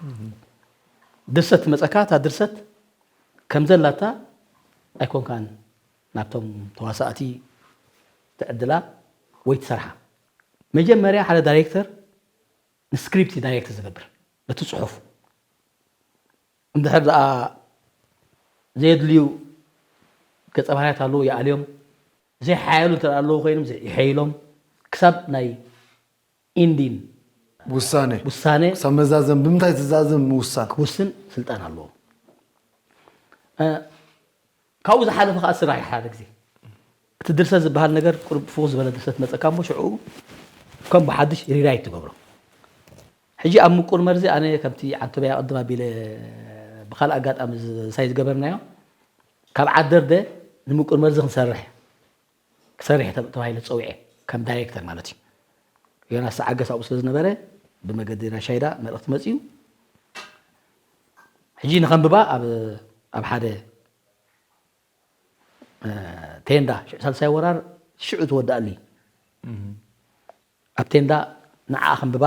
ድርሰት ትመፀካ እታ ድርሰት ከም ዘላታ ኣይኮንካን ናብቶም ተዋሳእቲ ትዕድላ ወይ ትሰርሓ። መጀመርያ ሓደ ዳይሬክተር ንስክሪፕት ዳይሬክት ዝገብር ነቲ ፅሑፍ እንድሕር ደኣ ዘየድልዩ ገፀ ባህርያት ኣለዉ ይኣልዮም፣ ዘይሓየሉ እንተ ኣለዉ ኮይኖም ይሐይሎም ክሳብ ናይ ኢንዲን ውሳነ ውሳነ ክሳብ መዛዘም ብምንታይ ትዛዘም ምውሳን ክውስን ስልጣን ኣለዎ። ካብኡ ዝሓለፈ ከዓ ስራሕ እዩ። ሓደ ግዜ እቲ ድርሰት ዝበሃል ነገር ቁሩብ ፍኹስ ዝበለ ድርሰት መፀካ እሞ ሽዑ ከም ብሓድሽ ሪራይት ትገብሮ። ሕጂ ኣብ ምቁር መርዚ ኣነ ከምቲ ዓንቶብያ ቅድም ኣቢለ ብካልእ ኣጋጣሚ ሳይ ዝገበርናዮ ካብ ዓደርደ ንምቁር መርዚ ክንሰርሕ ክሰርሕ ተባሂለ ፀውዐ ከም ዳይሬክተር ማለት እዩ። ዮናስ ተዓገስ ኣብኡ ስለ ዝነበረ ብመገዲ ራሻይዳ መልእኽቲ መፅዩ። ሕጂ ንኸንብባ ኣብ ሓደ ቴንዳ ሽዑ ሳልሳይ ወራር ሽዑ ትወዳእሊ ኣብ ቴንዳ ንዓ ከንብባ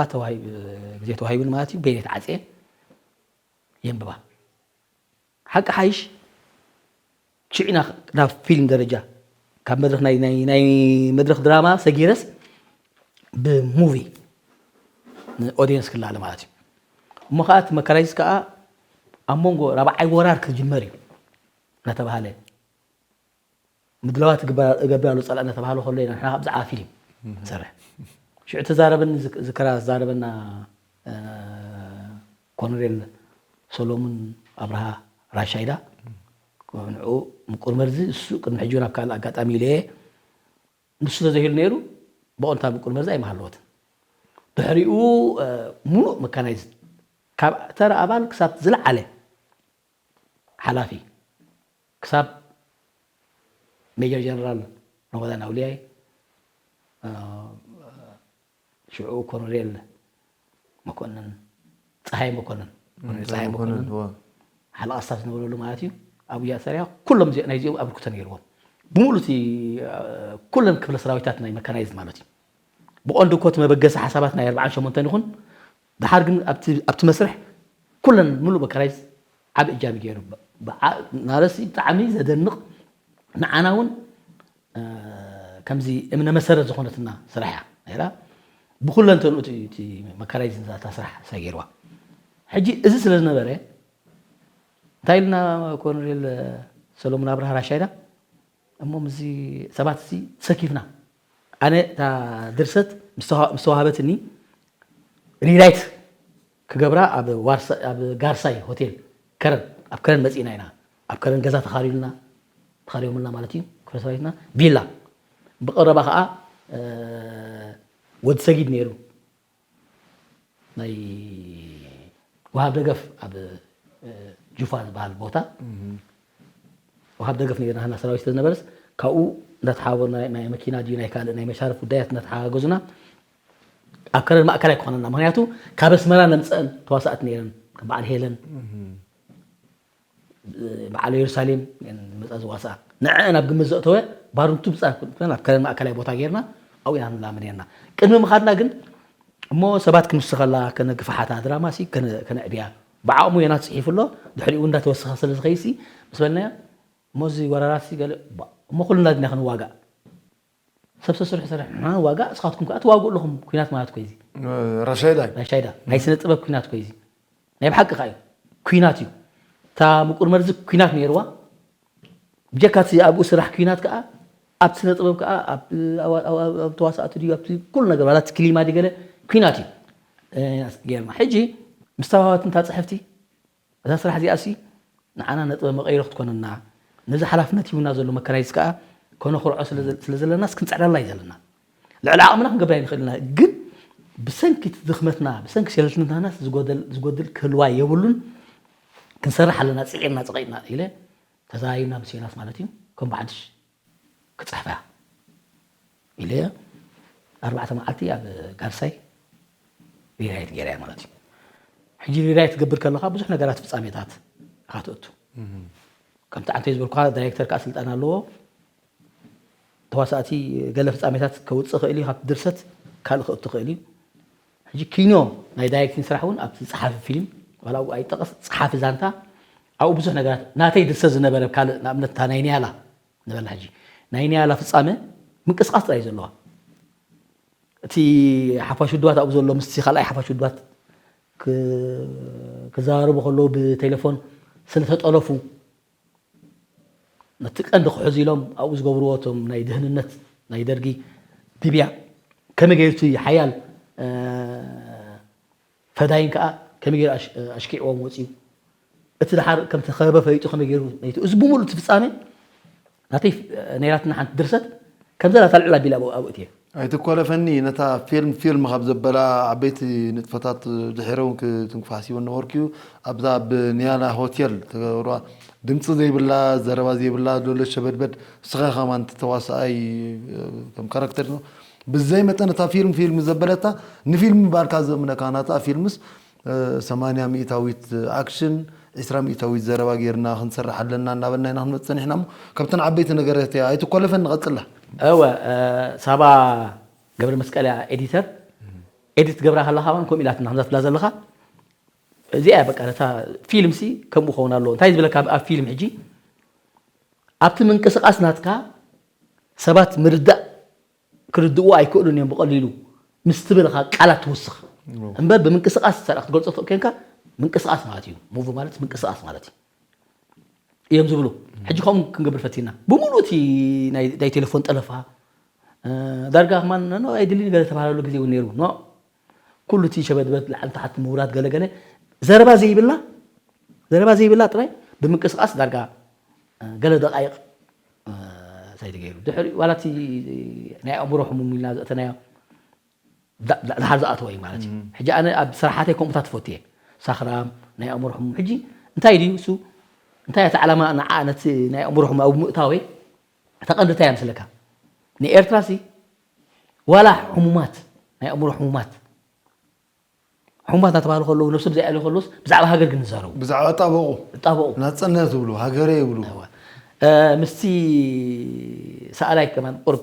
ግዜ ተዋሂቡኒ ማለት እዩ። በይነ ተዓፅየ የንብባ ሓቂ ሓይሽ ሽዕና ናብ ፊልም ደረጃ ካብ መድረክ ናይ ናይ ናይ መድረክ ድራማ ሰጊረስ ብሙቪ ንኦዲየንስ ክላለ ማለት እዩ። እሞ ከዓ እቲ መካናይዝ ከዓ ኣብ መንጎ ራብዓይ ወራር ክጅመር እዩ እናተባሃለ ምድላዋት እገብር ኣሎ ፀላእ እናተባሃለ ከሎ ኢና ንሕና ብዛዕባ ፊልም ንሰርሕ። ሽዑ ተዛረበኒ ዝክራ ዝዛረበና ኮሎኔል ሰሎሙን ኣብርሃ ራሻይዳ፣ ንዑ ምቁር መርዚ እሱ ቅድሚ ሕጂ ናብ ካልእ ኣጋጣሚ ኢለየ ንሱ ተዘይህሉ ነይሩ፣ ብቐንታ ምቁር መርዚ ኣይምሃለወትን። ድሕሪኡ፣ እ፣ ሙሉእ መካናይዝድ፣ ካብ ተራ ኣባል ክሳብ ዝለዓለ ሓላፊ፣ ክሳብ ሜጀር ጀነራል ረመዳን ኣውልያይ፣ እ፣ ሽዑ ኮሎኔል መኮንን፣ ጸሃየ መኮንን፣ ኮሎኔል ጸሃየ መኮንን፣ እዋ። ሓለቓ ስታፍ ዝነበረሉ ማለት እዩ። ኣብያ ሰሪያ ኩሎም እዚ-፣ ናይዚኦም ኣበርክቶ ነይርዎም። ብምሉእ እቲ፣ እ፣ ኩለን ክፍለ ሰራዊታት ናይ መካናይዝድ ማለት እዩ። ብቐንዱ እኮ እቲ መበገሲ ሓሳባት ናይ ኣርባዓን ሸሞንተን ይኹን፣ ደሓር ግን ኣብቲ፣ ኣብቲ መስርሕ ኩለን ምሉእ መካናይዝድ ዓቢ እጃም ገይሩ። ብዓ-፣ ናረሲ ብጣዕሚ ዘደንቕ፣ ንዓና እውን፣ እ፣ ከምዚ እምነ መሰረት ዝኾነትና ስራሕ እያ ነይራ። ብኩለንተንኡ እቲ፣ እቲ መካናይዝድ እዛ ስራሕ ሰጊርዋ። ሕጂ እዚ ስለ ዝነበረ እንታይ ኢልና ኮሎኔል ሰሎሙን ኣብርሃ ራሻይዳ፣ እሞ ምስዚ ሰባት እዚ ሰኪፍና፣ ኣነ እታ ድርሰት ምስ ተዋ-፣ ምስ ተዋህበትኒ ሪራይት ክገብራ ኣብ ዋርሳ-፣ ኣብ ጋርሳይ ሆቴል ከረን፣ ኣብ ከረን መጺእና ኢና። ኣብ ከረን ገዛ ተኻሪሉና፣ ተኻሪዮምልና ማለት እዩ፣ ክፍለ ሰራዊትና ቪላ። ብቐረባ ኸኣ፣ እ፣ ወዲ ሰጊድ ነይሩ። ናይ ወሃብ ደገፍ ኣብ፣ እ፣ ጁፋ ዝበሃል ቦታ እህ። ወሃብ ደገፍ ነይርና፣ ህና ሰራዊት ስለዝነበረስ ካብኡ እንዳተሓባበርና ናይ መኪና ድዩ ናይ ካልእ ናይ መሻርፍ ጉዳያት እንዳተሓጋገዙና ኣብ ከረን ማእከላይ ክኾነና። ምኽንያቱ ካብ ኣስመራ ነምፀአን ተዋሳእቲ ነይረን፣ ከም በዓል ሄለን፣ እህ። በዓል ኢየሩሳሌም ዝመፃ ዝዋስኣ። ንዐ ናብ ግምት ዘእተወ ባርንቱ ብፃ ኩለን ኣብ ከረን ማእከላይ ቦታ ጌርና ኣብኡ ኢና ንላመድ ነርና። ቅድሚ ምኻድና ግን እሞ ሰባት ክንውስኸላ ከነግፍሓታ ድራማ ሲ ከነ-፣ ከነዕብያ። ብዓቕሙ ዮናስ ጽሒፉ ኣሎ፣ ድሕሪኡ እንዳተወሰኸ ስለ ዝኸይድ ሲ ምስ በልናዮ፣ እሞ እዚ ወራራት ሲ ገለ፣ ባ-፣ እሞ ኩልና ድና ክንዋጋእ። ሰብ ሰስርሑ ስራሕ ንሕና ንዋጋእ፣ ንስኻትኩም ከኣ ትዋግኡ ኣለኹም። ኲናት ማለት እኮ እዩ እዚ። ራሻይዳ። ራሻይዳ። ናይ ስነ ጥበብ ኲናት እኮ እዩ እዚ። ናይ ብሓቂ ከኣ እዩ። ኲናት እዩ። እታ ምቁር መርዚ ኲናት ነይርዋ። ብጀካ እቲ ኣብኡ ስራሕ ኲናት ከኣ፣ ኣብ ስነ ጥበብ ከኣ፣ ኣብ፣ ኣብ፣ ኣብ፣ ኣብ ተዋሳእቲ ድዩ፣ ኣብቲ ኩሉ ነገር፣ ዋላ እቲ ክሊማ ድዩ ገለ ኲናት እዩ። እ፣ ጌርና። ሕጂ ምስ ተዋህበቲ እንታ ጽሕፍቲ፣ እዛ ስራሕ እዚኣ ሲ ንዓና ነጥበ መቐይሮ ክትኮነና፣ ነዚ ሓላፍነት ሂቡና ዘሎ መካናይዝ ከኣ ከነኹርዖ ስለ ዘ-፣ ስለ ዘለናስ ክንጽዕረላ እዩ ዘለና። ልዕሊ ዓቕምና ክንገብር ኣይንኽእልን ኢና። ግን ብሰንኪ እቲ ድኽመትና፣ ብሰንኪ ሸለልትነትናስ ዝጎደል፣ ዝጎድል ክህልዋ የብሉን። ክንሰርሕ ኣለና፣ ጽዒርና፣ ጸቒጥና ኢለ ተዛራሪብና ምስ ዮናስ ማለት እዩ። ከም ብሓድሽ ክጽሕፋ ኢለ ኣርባዕተ መዓልቲ ኣብ ጋርሳይ ሪራይት ገይረያ ማለት እዩ። ሕጂ ሪራይት ትገብር ከለኻ ብዙሕ ነገራት ፍጻሜታት ኢኻ ትእቱ። እህ። ከምቲ ዓንተይ ዝበልኩኻ ዳይሬክተር ከኣ ስልጣን ኣለዎ። ተዋሳእቲ ገለ ፍጻሜታት ከውጽእ ይኽእል እዩ ካብቲ ድርሰት ካልእ ከእቱ ይኽእል እዩ። ሕጂ ኪኖ ናይ ዳይሬክቲንግ ስራሕ እውን ኣብቲ ጸሓፊ ፊልም ዋላ ኣብኡ ኣይጠቐስ ጸሓፊ ዛንታ ኣብኡ ብዙሕ ነገራት ናተይ ድርሰት ዝነበረ ካልእ ንኣብነት እታ ናይ ኒያላ ንበላ ሕጂ ናይ ኒያላ ፍጻመ ምንቅስቓስ ጥራይ እዩ ዘለዋ። እቲ ሓፋሽ ውድባት ኣብኡ ዘሎ ምስቲ ካልኣይ ሓፋሽ ውድባት ክ-፣ ክዘራረቡ ከለዉ ብቴሌፎን ስለተጠለፉ ነቲ ቀንዲ ክሕዙ ኢሎም ኣብኡ ዝገብርዎ እቶም ናይ ድህንነት ናይ ደርጊ ድብያ ከመይ ገይሩ እቲ ሓያል፣ እ፣ ፈዳይን ከኣ ከመይ ገይሩ ኣሽ-፣ ኣሽኪዕዎም ወጺኡ። እቲ ደሓር ከምቲ ከበበ ፈሊጡ ከመይ ገይሩ መይቱ። እዚ ብምሉእ እቲ ፍጻሜ ናተይ ነይራትና ሓንቲ ድርሰት ከምዛ ናታ ልዕል ኣቢለ ኣብኡ፣ ኣብኡ እትየ። ኣይትኮለፈኒ፣ ነታ ፊልም ፊልም ካብ ዘበላ ዓበይቲ ንጥፈታት ድሒረ እውን ክትንክፋ ሓሲበ ነበርኩ እዩ። ኣብዛ ኣብ ኒያላ ሆቴል ተገብርዋ ድምፂ ዘይብላ፣ ዘረባ ዘይብላ፣ ሎሎ ሸበድበድ፣ ንስኻ ከማን እቲ ተዋሳኣይ ከም ካራክተር ነው። ብዘይ መጠን እታ ፊልም ፊልም ዘበለታ ንፊልም ምባልካ ዘእምነካ ናታ ፊልምስ፣ እ፣ ሰማንያ ሚእታዊት ኣክሽን፣ ዒስራ ሚእታዊት ዘረባ ጌርና ክንሰርሕ ኣለና እናበልና ኢና ክንመጽእ ጸኒሕና እሞ፣ ካብተን ዓበይቲ ነገራት እያ። ኣይትኮለፈን፣ ንቐጽላ። እወ፣ እ፣ ሳባ ገብረ መስቀል እያ ኤዲተር። ኤዲት ትገብራ ከለኻ እውን ከምኡ ኢላትና ከምዛ ትብላ ዘለኻ። እዚኣ እያ በቃ፣ ነታ ፊልም ሲ ከምኡ ክኸውን ኣለዎ። እንታይ ዝብለካ ኣብ ፊልም ሕጂ፣ ኣብቲ ምንቅስቓስ ናትካ ሰባት ምርዳእ ክርድእዎ ኣይክእሉን እዮም ብቐሊሉ ምስ ትብል ኢኻ ቃላት ትውስኽ። እዎ። እምበር ብምንቅስቓስ ሰሪኻ ክትገልጾ ትኽእል ኮንካ፣ ምንቅስቓስ ማለት እዩ። ሙቪ ማለት ምንቅስቓስ ማለት እዩ እዮም ዝብሉ። ሕጂ ከምኡ ክንገብር ፈቲና። ብምሉእ እቲ ናይ፣ ናይ ቴሌፎን ጠለፋ፣ እ፣ ዳርጋ ከማን፣ ኖ፣ ኣይድልን ገለ ተባሃለሉ ግዜ እውን ነይሩ። ኖ፣ ኩሉ እቲ ሸበድበድ ላዕሊ ታሕቲ ምውራድ ገለገለ ዘረባ ዘይብላ ዘረባ ዘይብላ ጥራይ ብምንቅስቃስ ዳርጋ ገለ ደቃይቕ ሳይድ ገይሩ ድሕሪ ዋላ እቲ ናይ ኣእምሮ ሕሙም ኢልና ዘእተናዮ ዝሓር ዝኣተወ እዩ ማለት እዩ። ሕጂ ኣነ ኣብ ስራሓተይ ከምኡታት ትፈቱ እየ። ሳኽራም ናይ ኣእምሮ ሕሙም ሕጂ እንታይ ድዩ እሱ እንታይ እቲ ዓላማ ንዓ ነቲ ናይ ኣእምሮ ሕሙም ኣብ ምእታወይ ተቐንድታ እያ ምስለካ ንኤርትራ ሲ ዋላ ሕሙማት ናይ ኣእምሮ ሕሙማት ሕሙማት እናተባህሉ ከለዉ ነብሶም ዘይኣልዩ ከለውስ ብዛዕባ ሃገር ግን ይዛረቡ ብዛዕባ ጣበቑ ጣበቑ ናጽነት ይብሉ ሃገረ ይብሉ ምስቲ ሰኣላይ ከማን ቁርብ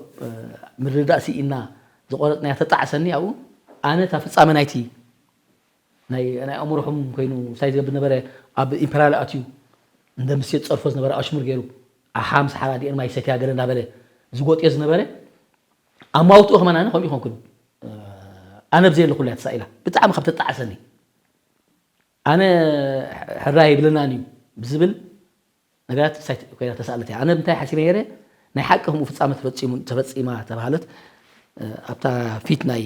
ምርዳእ ስኢና ዝቆረጽናያ ተጣዕሰኒ ኣብኡ ኣነ እታ ፍጻመ ናይቲ ናይ ናይ ኣእምሮ ሕሙም ኮይኑ ሳይ ዝገብር ነበረ ኣብ ኢምፐራል ኣትዩ እንደ ምስየ ዝጸርፎ ዝነበረ ኣሽሙር ገይሩ ኣሓ ምስ ሓራ ዲኤን ማይ ሰትያ ገለ እናበለ ዝጎጥዮ ዝነበረ ኣማውትኡ ከማን ኣነ ከምኡ ይኾንኩን ኣነ ብዘየለኩላ ተሳኢላ ብጣዕሚ ካብ ተጣዕሰኒ ኣነ ሕራይ ይብለናን እዩ ብዝብል ነገራት ሳይት ኮይና ተሳእለት እያ ኣነ እንታይ ሓሲበ ነይረ ናይ ሓቂ ከምኡ ፍፃመ ተፈፂሙ ተፈፂማ ተባሃለት ኣብታ ፊት ናይ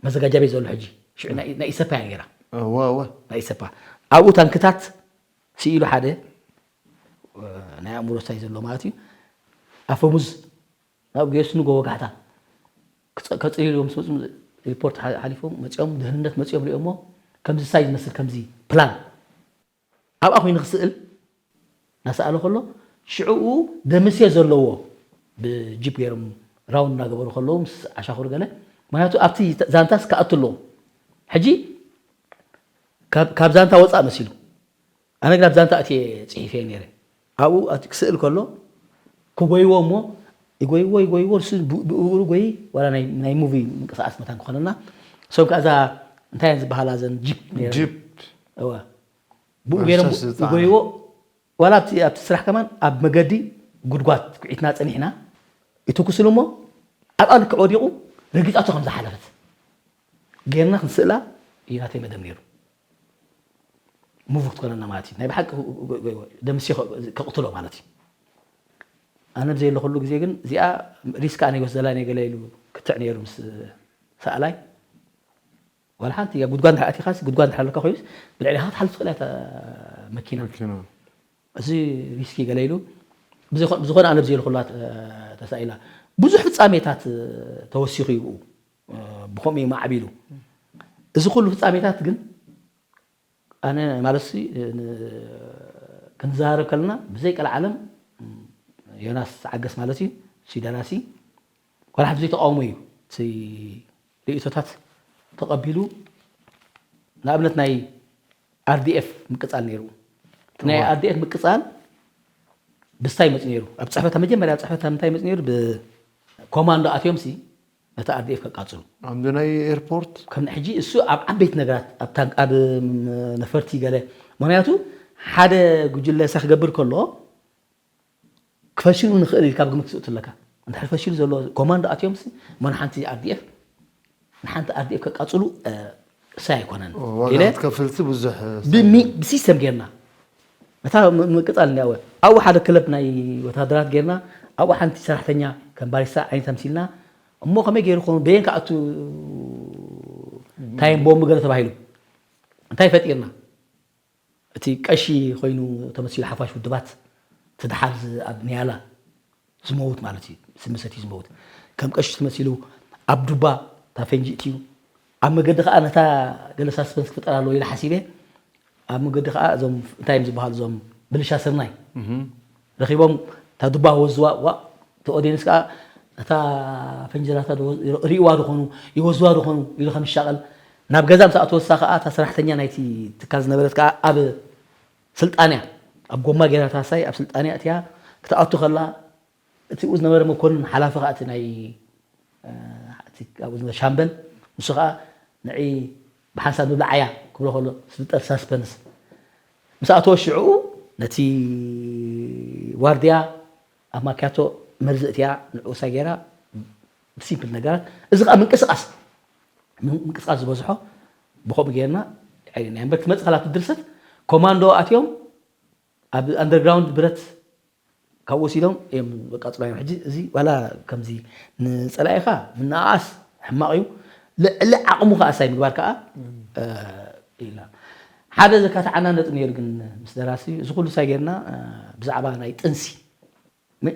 መዘጋጃ ቤት ዘሎ ሕጂ ሽዑ ናይ ኢሰፓ እያ ነይራ እወ እወ ናይ ኢሰፓ ኣብኡ ታንክታት ስኢሉ ሓደ ናይ ኣእምሮ ሳይ ዘሎ ማለት እዩ ኣፈሙዝ ናብ ገየሱ ንጎ ወጋሕታ ከፅልሉ እዮም ዝመፁ ሪፖርት ሓሊፎም መፂኦም ደህንነት መፂኦም ሪኦሞ ከምዚ ሳይ ዝመስል ከምዚ ፕላን ኣብኣ ኮይኑ ክስእል እናሰኣለ ከሎ ሽዕኡ ደምሴ ዘለዎ ብጂፕ ገይሮም ራውንድ እናገበሩ ከለዉ ምስ ዓሻኹር ገለ ምክንያቱ ኣብቲ ዛንታስ ክኣቱ ኣለዎም ሕጂ ካብ ዛንታ ወፃእ መሲሉ ኣነ ግን ኣብ ዛንታ ኣትየ ፅሒፈ ነይረ ኣብኡ ክስእል ከሎ ክጎይዎ እሞ ይጎይዎ ይጎይዎ ንሱ ብእግሩ ጎይ ዋላ ናይ ሙቪ ምንቅስቃስ መታን ክኾነና እሶም ከዛ እንታይ እየን ዝበሃላ ዘን ጂፕ ጂፕ እዋ ብኡ ገይሮም ይጎይዎ ዋላ ኣብቲ ኣብቲ ስራሕ ከማን ኣብ መገዲ ጉድጓድ ኩዒትና ፀኒሕና ይትኩስሉ እሞ ኣብኣ ልክዕ ወዲቑ ረጊፃቶ ከም ዝሓለፈት ጌርና ክንስእላ እዩ ናተይ መደብ ነይሩ ሙቭ ክትኮነና ማለት እዩ ናይ ብሓቂ ደምሲ ከቕትሎ ማለት እዩ ኣነ ብዘየለኩሉ ግዜ ግን እዚኣ ሪስክ ኣነ ይወስደላ ናይ ገለ ኢሉ ክትዕ ነይሩ ምስ ሰኣላይ ዋላ ሓንቲ እያ ጉድጓድ እንድሕር ኣቲኻስ ጉድጓድ እንድሕር ኣለካ ኮይኑስ ብልዕሊ ሃት ሓልፍ ትኽእል እያ መኪና እዚ ሪስኪ ገለ ኢሉ ብዝኾነ ኣነ ብዘየልኩላ ተሳኢላ ብዙሕ ፍፃሜታት ተወሲኹ ይብኡ ብኸምኡ እዩ ማዕቢሉ እዚ ኩሉ ፍፃሜታት ግን ኣነ ማለት ክንዘራረብ ከለና ብዘይ ቀልዓለም ዮናስ ዓገስ ማለት እዩ ሲ ደራሲ ዋላ ሓንቲ ዘይተቃውሞ እዩ እቲ ርእቶታት ተቐቢሉ ንኣብነት ናይ ኣርዲኤፍ ምቅፃል ነይሩ ናይ ኣርዲኤፍ ምቅፃል ብስታይ መፅ ነይሩ ኣብ ፅሕፈታ መጀመርያ ኣብ ፅሕፈታ ምንታይ መፅ ነይሩ ብኮማንዶ ኣትዮም ሲ ነቲ ኣርዲኤፍ ከቃፅሉ ኣብቲ ናይ ኤርፖርት ከም ሕጂ እሱ ኣብ ዓበይቲ ነገራት ኣብ ታንክ ኣብ ነፈርቲ ገለ ምክንያቱ ሓደ ጉጅለ ሳ ክገብር ከሎ ክፈሽሉ ንኽእል ኢልካ ኣብ ግምት ትእቱ ኣለካ እንድሕር ፈሽሉ ዘሎ ኮማንዶ ኣትዮም ሲ እሞ ንሓንቲ ኣርዲኤፍ ንሓንቲ ኣርዲኤፍ ከቃፅሉ እሳይ ኣይኮነን ዋጋ ኢለ ክትከፍልቲ ብዙሕ ብሚ- ብሲስተም ጌርና እታ ም- ምቅፃል እኒኣወ ኣብኡ ሓደ ክለብ ናይ ወታደራት ጌርና ኣብኡ ሓንቲ ሰራሕተኛ ከም ባሪስታ ዓይነት ኣምሲልና እሞ ከመይ ገይሩ ኾኑ በየን ከኣቱ ታይም ቦምብ ገለ ተባሂሉ እንታይ ፈጢርና እቲ ቀሺ ኮይኑ ተመሲሉ ሓፋሽ ውድባት እቲ ደሓር ኣብ ኒያላ ዝመውት ማለት እዩ ስምሰት እዩ ዝመውት ከም ቀሺ ተመሲሉ ኣብ ዱባ እታ ፈንጂ እትዩ ኣብ መገዲ ከዓ ነታ ገለ ሳስፐንስ ክፍጠር ኣለዎ ኢለ ሓሲበ ኣብ መገዲ ከዓ እዞም እንታይ እዮም ዝበሃሉ እዞም ብልሻ ስርናይ ረኺቦም እታ ዱባ ወዝዋ ዋ እቲ ኦዲየንስ ከዓ እታ ፈንጂ ናታ ሪእዋ ዝኾኑ ይወዝዋ ዝኾኑ ኢሉ ከም ይሻቐል ናብ ገዛ ምስ ኣተወሳ ከዓ እታ ሰራሕተኛ ናይቲ ትካል ዝነበረት ከዓ ኣብ ስልጣንያ ኣብ ጎማ ጌራ ታሳይ ኣብ ስልጣንያ እትያ ክትኣቱ ከላ እቲ ኡ ዝነበረ መኮንን ሓላፊ ከዓ እቲ ናይ ኣብኡ ዝነበረ ሻምበል ንሱ ከዓ ንዒ ብሓንሳብ ንብላዓያ ክብሎ ከሎ ስልጠር ሳስፐንስ ምስ ኣተወ ሽዕኡ ነቲ ዋርድያ ኣብ ማክያቶ መርዚ እትያ ንዕኡሳ ጌራ ብሲምፕል ነገራት እዚ ከዓ ምንቅስቃስ ምንቅስቃስ ዝበዝሖ ብከምኡ ጌርና ናይ እምበር ክትመፅእ ከላ ትድርሰት ኮማንዶ ኣትዮም ኣብ ኣንደርግራውንድ ብረት ካብ ወሲዶም እዮም በቃ ፅላዮም ሕጂ እዚ ዋላ ከምዚ ንፀላኢኻ ምንኣኣስ ሕማቕ እዩ ልዕሊ ዓቕሙ ከዓ ሳይ ምግባር ከዓ ኢልና ሓደ ዘካትዓና ነጥብ ነይሩ ግን ምስ ደራሲ እዚ ኩሉ ሳይ ጌርና ብዛዕባ ናይ ጥንሲ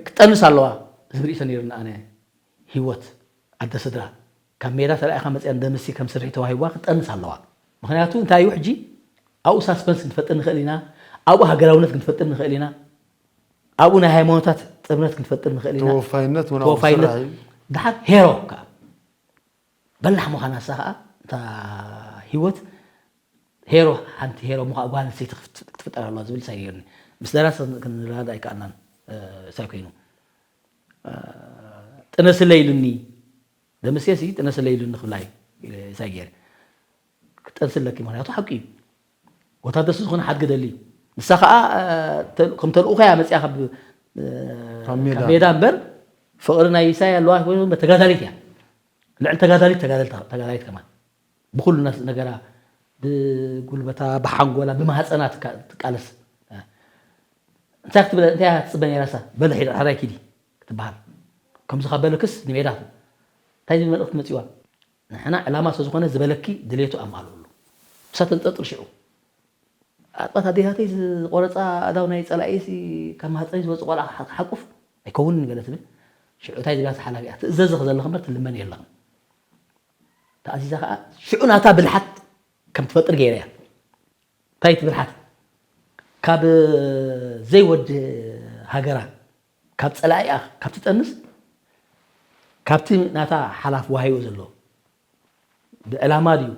ክጠንስ ኣለዋ ዝብል ርእቶ ነይሩና። ኣነ ህይወት ኣደ ስድራ ካብ ሜዳ ተላኢኻ መፅያ ንደምሲ ከም ስርሒ ተዋሂብዋ ክትጠንስ ኣለዋ። ምክንያቱ እንታይ እዩ ሕጂ ኣብኡ ሳስፐንስ ክንፈጥር ንኽእል ኢና፣ ኣብኡ ሃገራውነት ክንፈጥር ንኽእል ኢና፣ ኣብኡ ናይ ሃይማኖታት ጥምረት ክንፈጥር ንኽእል ኢና። ተወፋይነት እውን ኣብኡ ተወፋይነት ስራሕ እዩ። ድሓር ሄሮ ከዓ በላሕ ምዃና እሳ ከዓ እታ ህይወት ሄሮ ሓንቲ ሄሮ ምዃ ጓል ኣንስተይቲ ክትፍጠር ኣለዋ ዝብል ሳይ ነይሩኒ። ምስ ደራሲ ክንረዳዳ ኣይከኣልናን። ሳይ ኮይኑ ጥነስለ ኢሉኒ። ደምሴ ሲ ጥነስለ ኢሉኒ ክብላ እዩ ሳይ ገይረ ክጠንስለኪ ምክንያቱ ሓቂ እዩ። ወታደር ዝኾነ ሓድጊ ደሊ እዩ። ንሳ ከዓ ከም ተልእኾ እያ መፅያ ካብ ካብ ሜዳ እምበር ፍቕሪ ናይ ኢሳይ ኣለዋ ኮይኑ ተጋዳሊት እያ። ልዕሊ ተጋዳሊት ተጋዳሊት ከማን ብኩሉ ነገራ ብጉልበታ ብሓንጎላ ብማህፀና ትቃለስ። እንታይ ክትብል እንታይ ትፅበ ነይራሳ በለ ሕራይ ኪዲ ክትበሃል ከምዚ ካብ በለክስ ንሜዳ እንታይ ዝብል መልእኽቲ መፅዋ ንሕና ዕላማ ስለዝኾነ ዝበለኪ ድሌቱ ኣማልእሉ ምሳ ተንጠጥር ሽዑ ኣጥባት ኣዴታተይ ዝቆረፃ ኣዳው ናይ ፀላኢ ካብ ማህፀነይ ዝወፅ ቆልዓ ሓቁፍ ኣይከውንን ገለ ትብል ሽዑ እንታይ ዝብላ ሓላፊ እያ ትእዘዝ ዘለኹ እምበር ትልመን የለኽን ተኣዚዛ ከዓ ሽዑ ናታ ብልሓት ከም ትፈጥር ገይረ እያ እንታይ ትብል ሓት ካብ ዘይወዲ ሃገራ ካብ ፀላኢኣ ካብ ትጠንስ ካብቲ ናታ ሓላፍ ዋሃይዎ ዘሎ ብዕላማ ድዩ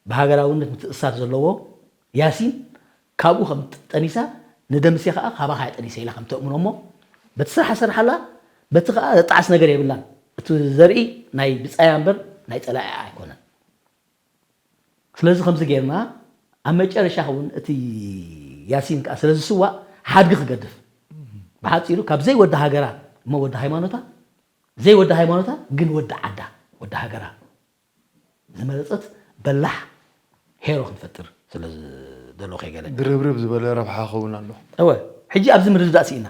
ብሃገራውነት ምትእሳር ዘለዎ ያሲን ካብኡ ከም ጠኒሳ ንደምሴ ከዓ ካባኻ ጠኒሰ ኢላ ከም ተእምኖ እሞ በቲ ስራሕ ሰርሓላ በቲ ከዓ ዘጣዕስ ነገር የብላን እቲ ዘርኢ ናይ ብፃያ እምበር ናይ ፀላኢ ኣይኮነን ስለዚ ከምዚ ጌርና ኣብ መጨረሻ እውን እቲ ያሲን ከዓ ስለ ዝስዋእ ሓድጊ ክገድፍ ብሓፂሩ ካብ ዘይወዲ ሃገራ እሞ ወዲ ሃይማኖታ ዘይወዲ ሃይማኖታ ግን ወዲ ዓዳ ወዲ ሃገራ ዝመረፀት በላሕ ሄሮ ክንፈጥር ስለ ዝደለኹ ገለ ድርብርብ ዝበለ ረብሓ ክኸውን ኣሎ። እወ ሕጂ ኣብዚ ምርድዳእ ስኢና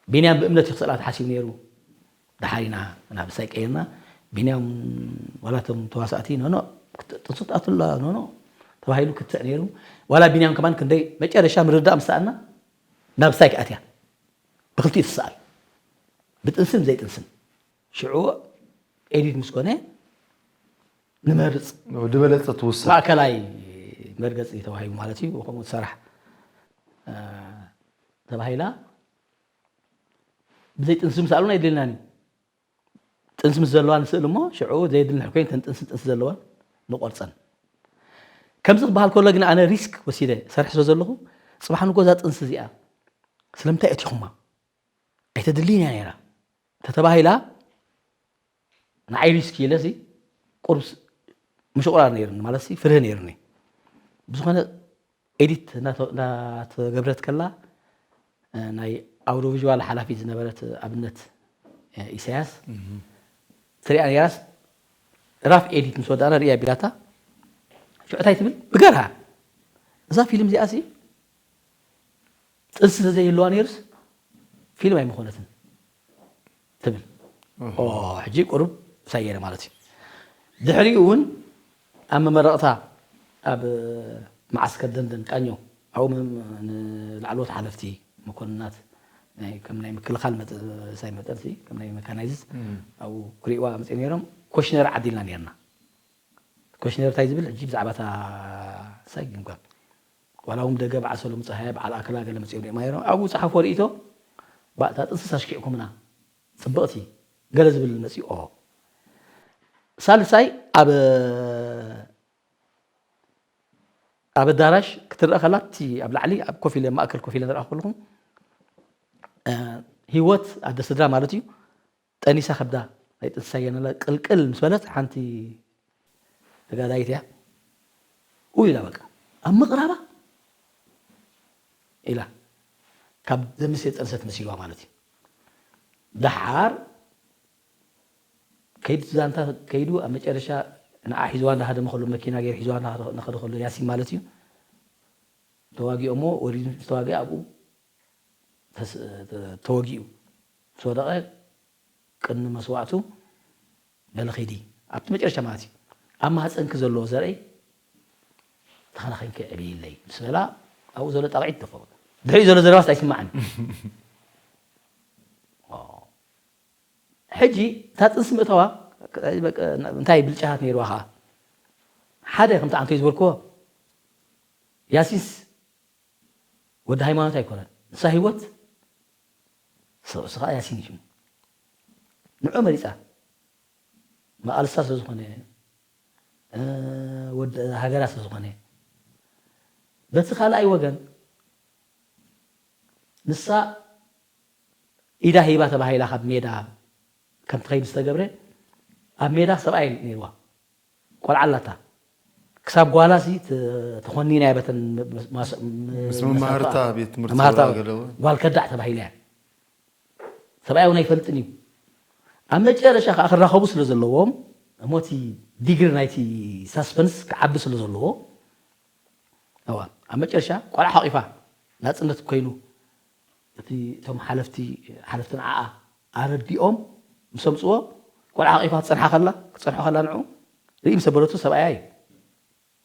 ቢንያም ብእምነት እዩ ክስእላ ተሓሲቡ ነይሩ። ደሓር ኢና ናብ ሳይ ቀይርና ቢንያም ዋላ እቶም ተዋሳእቲ ኖኖ ጥንሲ ክትኣቱ ኣላ ኖኖ ተባሂሉ ክትዕ ነይሩ። ዋላ ቢንያም ከማን ክንደይ መጨረሻ ምርዳእ ምስ ሰኣልና ናብ ሳይ ክኣትያ ብክልቲኡ ትሰኣል ብጥንስን ዘይጥንስን ሽዑ ኤዲት ምስ ኮነ ንመርፅ ዝበለፀ ትውሰን ማእከላይ መርገፂ ተባሂሉ ማለት እዩ። ከምኡ ትሰራሕ ተባሂላ ብዘይ ጥንሲ ምሳሉን ኣይድልናን እዩ። ጥንሲ ምስ ዘለዋ ንስእል እሞ ሽዑ ዘየድሊ ንድሕር ኮይን ተን ጥንሲ ጥንሲ ዘለወን ንቆርፀን። ከምዚ ክበሃል ከሎ ግን ኣነ ሪስክ ወሲደ ሰርሕ ስለ ዘለኹ ፅባሕ ንጎ እዛ ጥንሲ እዚኣ ስለምንታይ ኣቲኹማ ኣይተድልይን እያ ነይራ እንተተባሂላ ንዓይ ሪስክ ኢለ ሲ ቁርብ ምሽቁራር ነይሩኒ ማለት ሲ ፍርህ ነይሩኒ ብዝኾነ ኤዲት እናተገብረት ከላ ናይ ኣውዲዮ ቪዥዋል ሓላፊት ዝነበረት ኣብነት ኢሳያስ ትሪኣ ነይራስ ራፍ ኤዲት ምስ ወዳእና ሪያ ቢላታ ሽዑ እንታይ ትብል ብገርሃ እዛ ፊልም እዚኣ ሲ ጥንሲ ተዘይህልዋ ነይሩስ ፊልም ኣይምኾነትን ትብል ሕጂ ቁሩብ ሳየለ ማለት እዩ። ድሕሪኡ እውን ኣብ መመረቕታ ኣብ መዓስከር ደንደን ቃኘው ኣብኡ ንላዕለዎት ሓለፍቲ መኮንናት ከም ናይ ምክልኻል ሳይ መጠን ከም ናይ መካናይዝድ ኣብኡ ክሪእዋ መፅኦም ነይሮም። ኮሽነር ዓዲልና ነይርና። ኮሽነር እንታይ ዝብል ሕጂ ብዛዕባ እታ ሳይ ግንጓል ዋላ እውን ደገ በዓል ሰሎም ፀሃየ በዓል ኣክላ ገለ መፅኦም ሪኦም ነይሮም ኣብኡ ፀሓፎ ርእቶ ባእታ ጥንስስ ኣሽኪዕኩምና ፅብቕቲ ገለ ዝብል መፂኦ ሳልሳይ ኣብ ኣብ ኣዳራሽ ክትረአ ከላ እቲ ኣብ ላዕሊ ኣብ ኮፍ ኢለ ማእከል ኮፍ ኢለ ዝረኣኹ ከለኹ ህይወት ኣደ ስድራ ማለት እዩ ጠኒሳ ከብዳ ናይ ጥንስሳ እያ ነላ ቅልቅል ምስ በለት ሓንቲ ተጋዳይት እያ ኡ ኢላ በቃ ኣብ ምቕራባ ኢላ ካብ ደምስ የጠንሰት መሲልዋ ማለት እዩ። ደሓር ከይዱ ዛንታ ከይዱ ኣብ መጨረሻ ንዓ ሒዝዋ እንዳሃደመ ከሎ መኪና ገይሩ ሒዝዋ እንዳኸደ ከሎ ያሲን ማለት እዩ ተዋጊኦሞ ወሪዱ ዝተዋግአ ኣብኡ ተወጊኡ ምስ ወደቐ ቅድሚ መስዋእቱ በሊ ኺዲ ኣብቲ መጨረሻ ማለት እዩ ኣብ ማህፀንኪ ዘለዎ ዘርኢ ተኸናኺንኪ ዕብይለይ ምስ በላ ኣብኡ ዘሎ ጣቕዒት ተፈው ድሕሪኡ ዘሎ ዘረባስ ኣይስማዕን። ሕጂ እታ ጥንሲ ምእተዋ እንታይ ብልጫታት ነይርዋ ከዓ ሓደ ከምቲ ኣንቶይ ዝበልክዎ ያሲንስ ወዲ ሃይማኖት ኣይኮነን። ንሳ ህይወት ንሱ ከዓ ያሲን እዩ ሽሙ። ንዑ መሪፃ መቓልሳ ስለ ዝኾነ ወዲ ሃገራ ስለ ዝኾነ በቲ ካልኣይ ወገን ንሳ ኢዳ ሂባ ተባሂላ ካብ ሜዳ ከም ትኸይድ ዝተገብረ ኣብ ሜዳ ሰብኣይ ነይርዋ ቆልዓ ኣላታ ክሳብ ጓላ ሲ ተኾኒና በተን ምስ መማህርታ ቤት ትምህርቲ መማህርታ ገለወ ጓል ከዳዕ ተባሂላ እያ። ሰብኣይ እውን ኣይፈልጥን እዩ። ኣብ መጨረሻ ከዓ ክራኸቡ ስለ ዘለዎም እሞ እቲ ዲግሪ ናይቲ ሳስፐንስ ክዓቢ ስለ ዘለዎ እዋ ኣብ መጨረሻ ቆልዓ ሓቂፋ ናፅነት ኮይኑ እቲ እቶም ሓለፍቲ ሓለፍቲ ንዓኣ ኣረዲኦም ምስ ኣምፅዎ ቆልዓ ሓቂፋ ክፀንሓ ከላ ክፀንሖ ከላ ንዑ ርኢ ምስ ኣበለቱ ሰብኣያ እዩ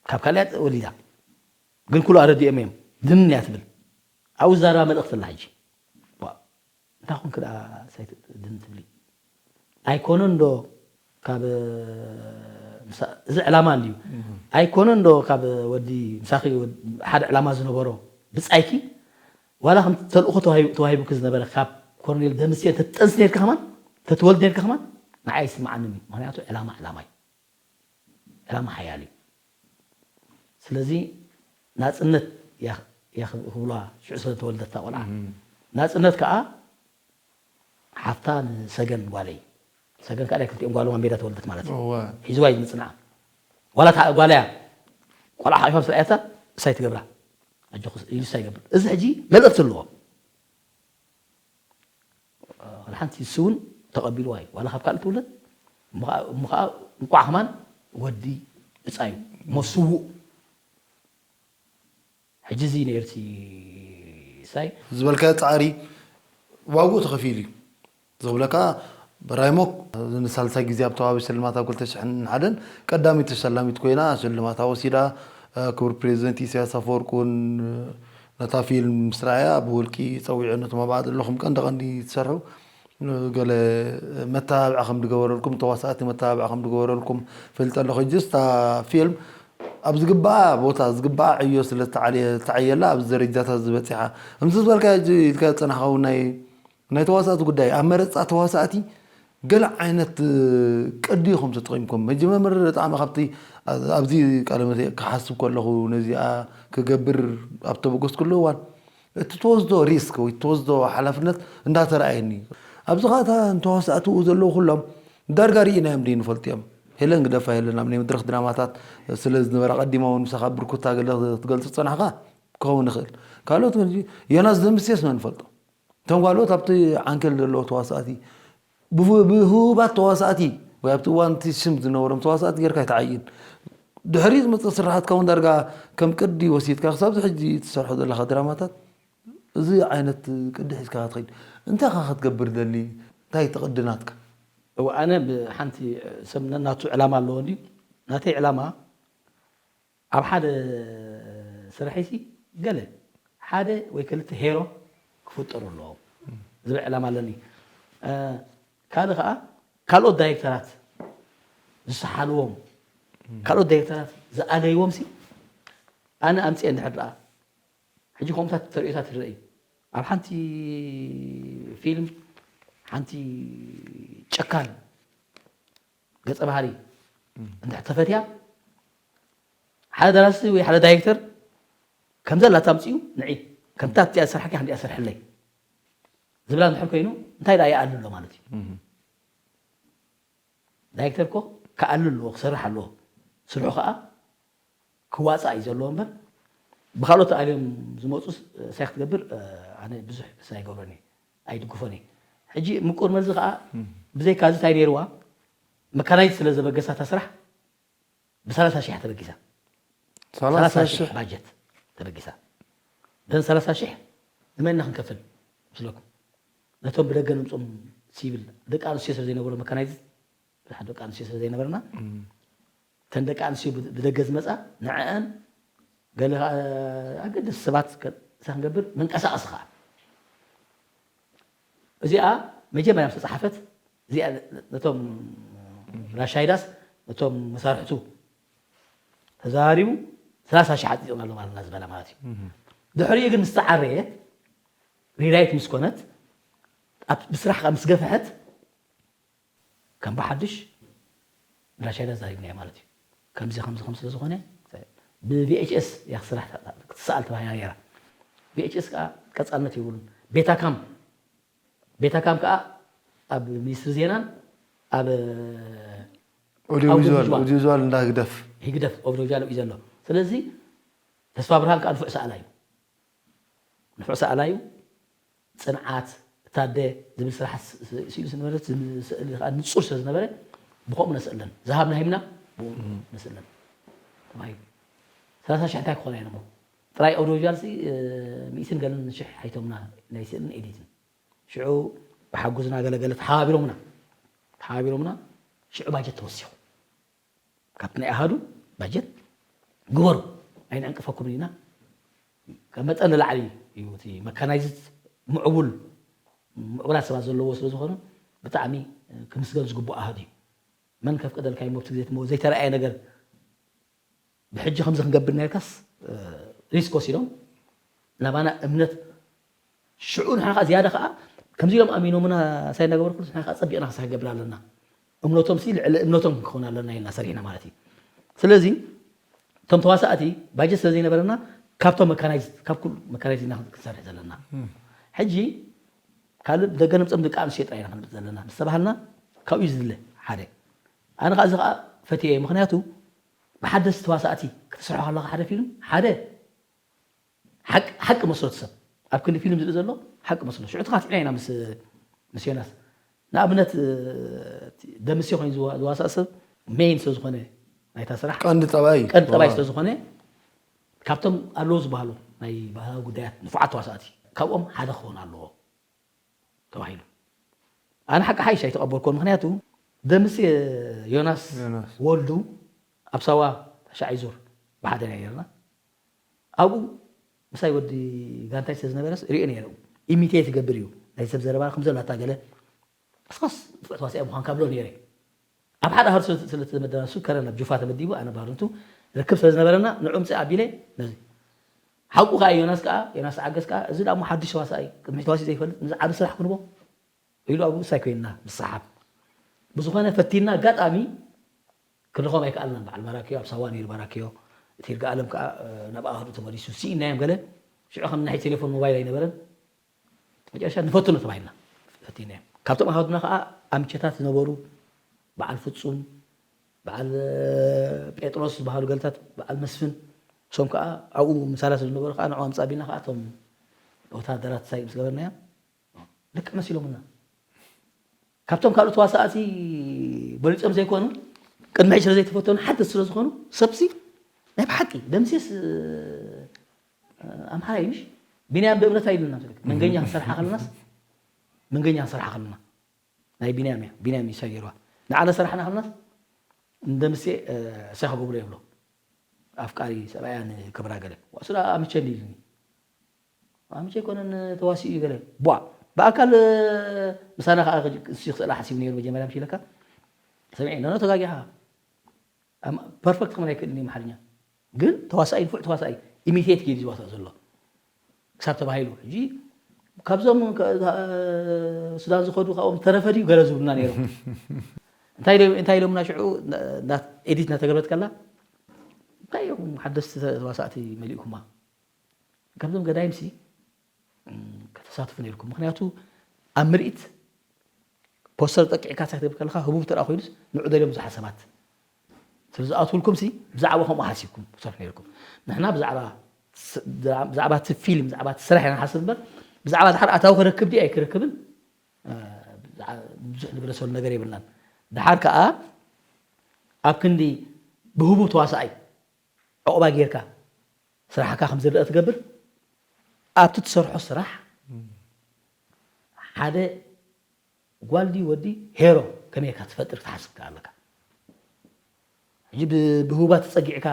ካብ ካልያ ወሊዳ ግን ኩሉ ኣረዲኦም እዮም ድን እያ ትብል ኣብኡ ዝዛረባ መልእኽቲ ኣላ ሕጂ እንታይ ኮንክ ደኣ ሳይት ድን ትብሊ ኣይኮነን ዶ ካብ እዚ ዕላማ እንድዩ ኣይኮነን ዶ ካብ ወዲ ምሳኺ ሓደ ዕላማ ዝነበሮ ብጻይኪ ዋላ ከም ተልእኾ ተዋሂቡኪ ዝነበረ ካብ ኮርኔል ደምሴ ተጠንሲ ነርካ ከማን ተትወልድ ነርካ ከማን ንዓይ ኣይስምዓንን እዩ ምክንያቱ ዕላማ ዕላማ እዩ ዕላማ ሓያል እዩ ስለዚ ናፅነት እያ ክብሏ ሽዑ ስለ ተወልደት እታ ቆልዓ ናፅነት ከዓ ሓፍታ ንሰገን ጓለይ ሰገን ከዓ ናይ ክልቲኦም ጓሎም ኣብ ሜዳ ተወልደት ማለት እዩ ሒዝዋ እዩ ዝመፅእ ንዓ ዋላ እታ ጓል እያ ቆልዓ ሓቂፋ ምስ ረኣየታ እሳይ ትገብራ ኣጆኹ ኢሉ እሳይ ይገብር እዚ ሕጂ መልእኽቲ ኣለዎ ዋላ ሓንቲ ንሱ እውን ተቐቢልዋ እዩ ዋላ ካብ ካልእ ትውለድ እሞ ከዓ እንቋዕ ከማን ወዲ ብፃዩ እሞ ስዉእ ሕጂ እዚ ነይርቲ ሳይ ዝበልካዮ ፃዕሪ ዋግኡ ተኸፊሉ እዩ ዝብለካ ብራይሞክ ንሳልሳይ ግዜ ኣብ ተዋቢ ሽልማት ኣብ ክልተ ሽሕን ሓደን ቀዳመይቲ ተሸላሚት ኮይና ሽልማታ ወሲዳ ክቡር ፕሬዚደንት ኢሳያስ ኣፈወርቂ እውን ነታ ፊልም ምስ ረኣያ ብውልቂ ፀዊዑ ነቶም ኣብኣ ዘለኹም ቀንዲ ቀንዲ ትሰርሑ ገለ መተባብዒ ከም ዝገበረልኩም ተዋሳእቲ መተባብዒ ከም ዝገበረልኩም ፈልጠ ኣለኹ just እታ ፊልም ኣብ ዝግባኣ ቦታ ዝግባኣ ዕዮ ስለ ዝተዓየላ ኣብዚ ደረጃታት ዝበፂሓ ከምዚ ዝበልካ ሕጂ ኢልካ ዝፀናሕካ እውን ናይ ናይ ተዋሳእቲ ጉዳይ ኣብ መረፃ ተዋሳእቲ ገለ ዓይነት ቅዲ ኢኹም ተጠቂምኩም መጀመርያ ብጣዕሚ ካብቲ ኣብዚ ቃለ መጠይቅ ክሓስብ ከለኹ ነዚኣ ክገብር ኣብ ተበገስኩሉ እዋን እቲ ትወስዶ risk ወይ ትወስዶ ሓላፍነት እንዳተረኣየኒ ኣብዚ ኻታ ንተዋሳእትኡ ዘለዉ ኩሎም ዳርጋ ርኢናዮም ደይ ንፈልጥ እዮም ሄለን ግደፋ ሄለን ኣብ ናይ መድረኽ ድራማታት ስለ ዝነበራ ቀዲማ እውን ምሳኻ ብርኩታ ገለ ክትገልፅ ዝፀናሕካ ክኸውን ይኽእል ካልኦት ግን ዮናስ ደምሴስ መን ንፈልጦ እቶም ካልኦት ኣብቲ ዓንኬል ዘለዎ ተዋሳእቲ ብህቡባት ተዋሳእቲ ወይ ኣብቲ እዋን እቲ ሽም ዝነበሮም ተዋሳእቲ ጌርካ ኣይተዓይን ድሕሪ ዝመፅእ ስራሓትካ እውን ዳርጋ ከም ቅዲ ወሲድካ ክሳብዚ ሕጂ ትሰርሖ ዘለካ ድራማታት እዚ ዓይነት ቅዲ ሒዝካ ክትኸይድ እንታይ ካ ክትገብር ደሊ እንታይ ተቕዲ ናትካ እወ ኣነ ብሓንቲ ሰብ ናቱ ዕላማ ኣለዎ እንድዩ ናተይ ዕላማ ኣብ ሓደ ስርሐይሲ ገለ ሓደ ወይ ክልተ ሄሮ ክፍጠሩ ኣለዎም ዝብል ዕላማ ኣለኒ ካልእ ከዓ ካልኦት ዳይሬክተራት ዝሰሓልዎም ካልኦት ዳይሬክተራት ዝኣለይዎም ሲ ኣነ ኣምፅኤ እንድሕር ደኣ ሕጂ ከምኡታት ተርእዮታት ይረአ እዩ ኣብ ሓንቲ ፊልም ሓንቲ ጨካን ገፀ ባህሪ እንድሕር ተፈትያ ሓደ ደራሲ ወይ ሓደ ዳይሬክተር ከምዛ ላታ ኣምፅኡ ንዒ ከምታ እቲኣ ዝሰርሓኪ ሓንዲኣ ሰርሐለይ ዝብላ እንድሕር ኮይኑ እንታይ ደኣ ይኣሉ ኣሎ ማለት እዩ ዳይሬክተር እኮ ክኣሉ ኣለዎ ክሰርሕ ኣለዎ ስርሑ ከዓ ክዋፃእ እዩ ዘለዎ እምበር ብካልኦት ኣልዮም ዝመፁ ሳይ ክትገብር ኣነ ብዙሕ ሳይ ገብረኒ ኣይድግፎን እየ ሕጂ ምቁር መልዚ ከዓ ብዘይካ እዚ እንታይ ነይርዋ መካናይት ስለ ዘበገሳታ ስራሕ ብሰላሳ ሺሕ ተበጊሳ ሰላሳ ሺሕ ባጀት ተበጊሳ በን ሰላሳ ሺሕ ንመን ኢና ክንከፍል ምስለኩም ነቶም ብደገ ንምፅኦም ሲቪል ደቂ ኣንስትዮ ስለ ዘይነበሩ መካናይት ብዙሓት ደቂ ኣንስትዮ ስለ ዘይነበርና እተን ደቂ ኣንስትዮ ብደገ ዝመፃ ንዐአን ገለ ኣገደስቲ ሰባት እንታይ ክንገብር፣ መንቀሳቐሲ ከዓ። እዚኣ መጀመርያ ምስ ተፃሓፈት፣ እዚኣ ነቶም ራሻይዳስ፣ ነቶም መሳርሕቱ ተዘራሪቡ ሰላሳ ሺሕ ኣፅዲቕና ኣሎ ማለት ኢና ዝበላ ማለት እዩ። ድሕሪኡ ግን ምስ ተዓረየት፣ ሪራይት ምስ ኮነት፣ ኣብ ብስራሕ ከዓ ምስ ገፍሐት፣ ከም ብሓድሽ ንራሻይዳ ዛሪብናዮ ማለት እዩ። ከምዚ ከምዚ ከም ስለ ዝኾነ፣ ብቪኤችኤስ እያ ክትስራሕ ክትሰኣል ተባሂላ ነይራ። ቪኤችኤስ ከዓ ቀፃልነት የብሉን። ቤታካም፣ ቤታካም ከዓ ኣብ ሚኒስትሪ ዜናን ኣብ ኦዲዮ ቪዥዋል እንዳ ህግደፍ። ህግደፍ ኦዲዮ ቪዥዋል እዩ ዘሎ። ስለዚ ተስፋ ብርሃን ከዓ ንፉዕ ሰኣላ እዩ። ንፉዕ ሰኣላ እዩ። ፅንዓት፣ እታ ኣደ ዝብል ስራሕ ስኢሉ ስለዝነበረ፣ ስእሊ ከዓ ንፁር ስለዝነበረ፣ ብኸምኡ ነስእለን። ዝሃብና ሂብና ብኡ ነስእለን ተባሂሉ። ሰላሳ ሺሕ እንታይ ክኾና እየን እሞ? ጥራይ ኦዲዮ ቪዥዋል ሲ ሚእትን ገለን ሽሕ ሓቲቶምና፣ ናይ ስእልን ኤዲትን። ሽዑ ብሓጉዝና ገለገለ ተሓባቢሮምና፣ ተሓባቢሮምና። ሽዑ ባጀት ተወሲኹ። ካብቲ ናይ ኣሃዱ ባጀት ግበሩ፣ ኣይንዕንቅፈኩምን ኢና። ካብ መጠን ንላዕሊ እዩ እቲ መካናይዝድ፣ ምዕቡል፣ ምዕቡላት ሰባት ዘለዎ ስለ ዝኾኑ፣ ብጣዕሚ ክምስገን ዝግብኦ ኣሃዱ እዩ። መን ከፍቅደልካ እዩ ኣብቲ ግዜ እቲ ዘይተረኣየ ነገር ብሕጂ ከምዚ ክንገብር ነርካስ ሪስክ ወሲዶም ናባና እምነት ሽዑ ንሕና ከዓ ዝያዳ ከዓ ከምዚ ኢሎም ኣሚኖምና ሳይ እናገበርኩ ንሕና ከዓ ፀቢቕና ክሳይ ክገብር ኣለና። እምነቶም ሲ ልዕሊ እምነቶም ክንከውን ኣለና ኢልና ሰሪሕና ማለት እዩ። ስለዚ እቶም ተዋሳእቲ ባጀት ስለ ዘይነበረና ካብቶም መካናይዝ ካብ ኩሉ መካናይዝ ኢና ክንሰርሕ ዘለና። ሕጂ ካልእ ደገ ነምፅም ደቂ ኣንስትዮ ጥራይ ኢና ክንምፅ ዘለና ምስ ተባሃልና ካብኡ እዩ ዝድለ ሓደ። ኣነ ከዓ እዚ ከዓ ፈትየ እየ። ምክንያቱ ብሓደስቲ ተዋሳእቲ ክትስርሖ ከለካ ሓደ ፊልም ሓደ ሓቂ መስሎ እቲ ሰብ ኣብ ክንዲ ፊልም ዝርኢ ዘሎ ሓቂ መስሎ። ሽዑ ተኻቲዕና ኢና ምስ ምስ ዮናስ ንኣብነት ደምሴ ኮይኑ ዝዋሳእ ሰብ ሜይን ስለ ዝኾነ ናይታ ስራሕ ቀንዲ ጠባይ ቀንዲ ጠባይ ስለ ዝኾነ ካብቶም ኣለዉ ዝበሃሉ ናይ ባህላዊ ጉዳያት ንፉዓት ተዋሳእቲ ካብኦም ሓደ ክኸውን ኣለዎ ተባሂሉ። ኣነ ሓቂ ሓይሽ ኣይተቐበልኩን። ምክንያቱ ደምሴ ዮናስ ወልዱ ኣብ ሳዋ ተሻዒ ዙር ብሓደ ኢና ነርና። ኣብኡ ምሳይ ወዲ ጋንታይ ስለ ዝነበረስ ሪኦ ነይረ። ኢሚቴት ይገብር እዩ ናይ ሰብ ዘረባ ከም ዘላታ ገለ ኣስፋስ ንፉዕ ተዋሳኢ ምዃንካ ብሎ ነይረ። ኣብ ሓደ ኣህር ስለተመደና እሱ ከረን ኣብ ጁፋ ተመዲቡ ኣነ ባህርንቱ ርክብ ስለ ዝነበረና ንዑ ምፅእ ኣቢለ ነዚ ሓቁ ከዓ ዮናስ ከዓ ዮናስ ዓገስ ከዓ እዚ ዳሞ ሓዱሽ ተዋሳኢ ቅድሚ ተዋሲ ዘይፈልጥ ንዚ ዓብ ስራሕ ክንቦ ኢሉ ኣብኡ ምሳይ ኮይንና ንሰሓብ ብዝኾነ ፈቲና ኣጋጣሚ ክንረኸቦም ኣይከኣልናን። በዓል ባራክዮ ኣብ ሳዋ ነይሩ ባራክዮ እቲ ይርጋ ኣለም ከዓ ናብ ኣሃዱ ተመሊሱ ስኢናዮም ገለ ሽዑ ከም ናይ ቴሌፎን ሞባይል ኣይነበረን። መጨረሻ ንፈትኖ ተባሂልና ፈቲናዮም። ካብቶም ኣሃዱና ከዓ ኣምቸታት ዝነበሩ በዓል ፍፁም በዓል ጴጥሮስ ዝበሃሉ ገልታት በዓል መስፍን እሶም ከዓ ኣብኡ ምሳና ስለዝነበሩ ከዓ ንዕኦም ኣምፃ ቢልና ከዓ እቶም ወታደራት ሳይ ምስ ገበርናዮም ልክዕ መሲሎምና። ካብቶም ካልኦት ተዋሳእቲ በሊፆም ዘይኮኑ ቅድሚ ሕጂ ስለዘይተፈተኑ ሓደስቲ ስለዝኾኑ ሰብሲ ናይ ብሓቂ ደምሴስ ኣምሓራይ ምሽ ቢንያም ብእምነት ኣይብልና መንገኛ ክንሰርሓ ከለናስ መንገኛ ክንሰርሓ ከለና ናይ ቢንያም እያ ቢንያም ይሳ ገይርዋ ንዓለ ሰራሕና ከለናስ እንደምሴ እሳይ ክገብሮ የብሎ ኣፍቃሪ ሰብኣያ ንክብራ ገለ ዋስዳ ኣምቸ ኢሉኒ ኣምቸ ኣይኮነን ተዋሲኡ እዩ ገለ ቧ ብኣካል ምሳና ከዓ እሱ ክስእላ ሓሲቡ ነይሩ መጀመርያ ምሽ ኢለካ ሰሚዐ ነኖ ተጋጊኻ ፐርፈክት ክመን ኣይክእልን እዩ ኣምሓርኛ ግን ተዋሳኢ ንፉዕ ተዋሳኢ ኢሚቴት ገይሩ ዝዋሳእ ዘሎ ክሳብ ተባሂሉ ሕጂ ካብዞም ሱዳን ዝኸዱ ካብኦም ተረፈ ድዩ ገለ ዝብሉና ነይሮም እንታይ ኢሎምና ሽዑ ኤዲት እናተገበረት ከላ እንታይ እዮም ሓደስቲ ተዋሳእቲ መሊእኩማ ካብዞም ገዳይምሲ ከተሳትፉ ነይርኩም ምክንያቱ ኣብ ምርኢት ፖስተር ጠቂዕካ ሳይ ክትብል ከለካ ህቡብ ተደኣ ኮይኑስ ንዑ ደልዮም ብዙሓት ሰባት ስለ ዝኣትውልኩም ሲ ብዛዕባ ከምኡ ሓሲብኩም ክትሰርሑ ነይርኩም ንሕና ብዛዕባ ብዛዕባ እቲ ፊልም ብዛዕባ እቲ ስራሕ ኢና ንሓስብ እምበር ብዛዕባ ድሓር ኣታዊ ክረክብ ድዩ ኣይክረክብን ብዙሕ ንግለሰሉ ነገር የብልናን ድሓር ከዓ ኣብ ክንዲ ብህቡብ ተዋሳኣይ ዕቑባ ጌርካ ስራሕካ ከም ዝረአ ትገብር ኣብቲ ትሰርሖ ስራሕ ሓደ ጓል ድዩ ወዲ ሄሮ ከመይ ኢልካ ትፈጥር ክትሓስብ ከ ኣለካ ሕጂ ብህቡባት ተፀጊዕካ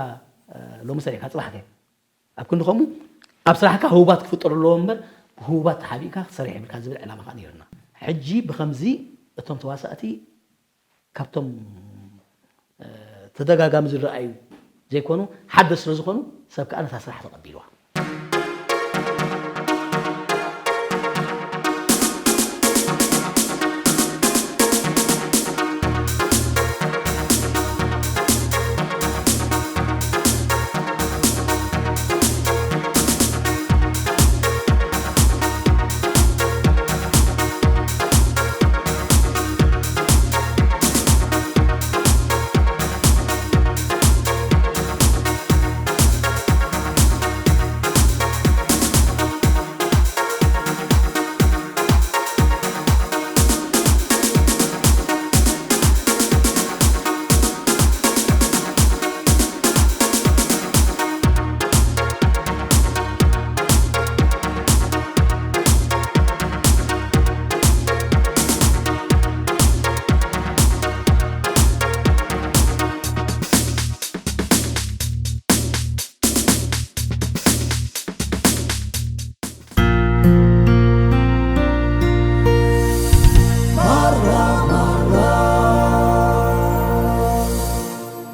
ሎምሳሌ ካብ ፅባሕ ከ ኣብ ክንዲ ከምኡ ኣብ ስራሕካ ህቡባት ክፍጠሩ ኣለዎ እምበር፣ ብህቡባት ተሓቢእካ ክትሰርሕ የብልካ ዝብል ዕላማ ከዓ ነይርና። ሕጂ ብኸምዚ እቶም ተዋሳእቲ ካብቶም ተደጋጋሚ ዝረኣዩ ዘይኮኑ፣ ሓደ ስለ ዝኾኑ ሰብ ከዓ ነታ ስራሕ ተቐቢልዋ።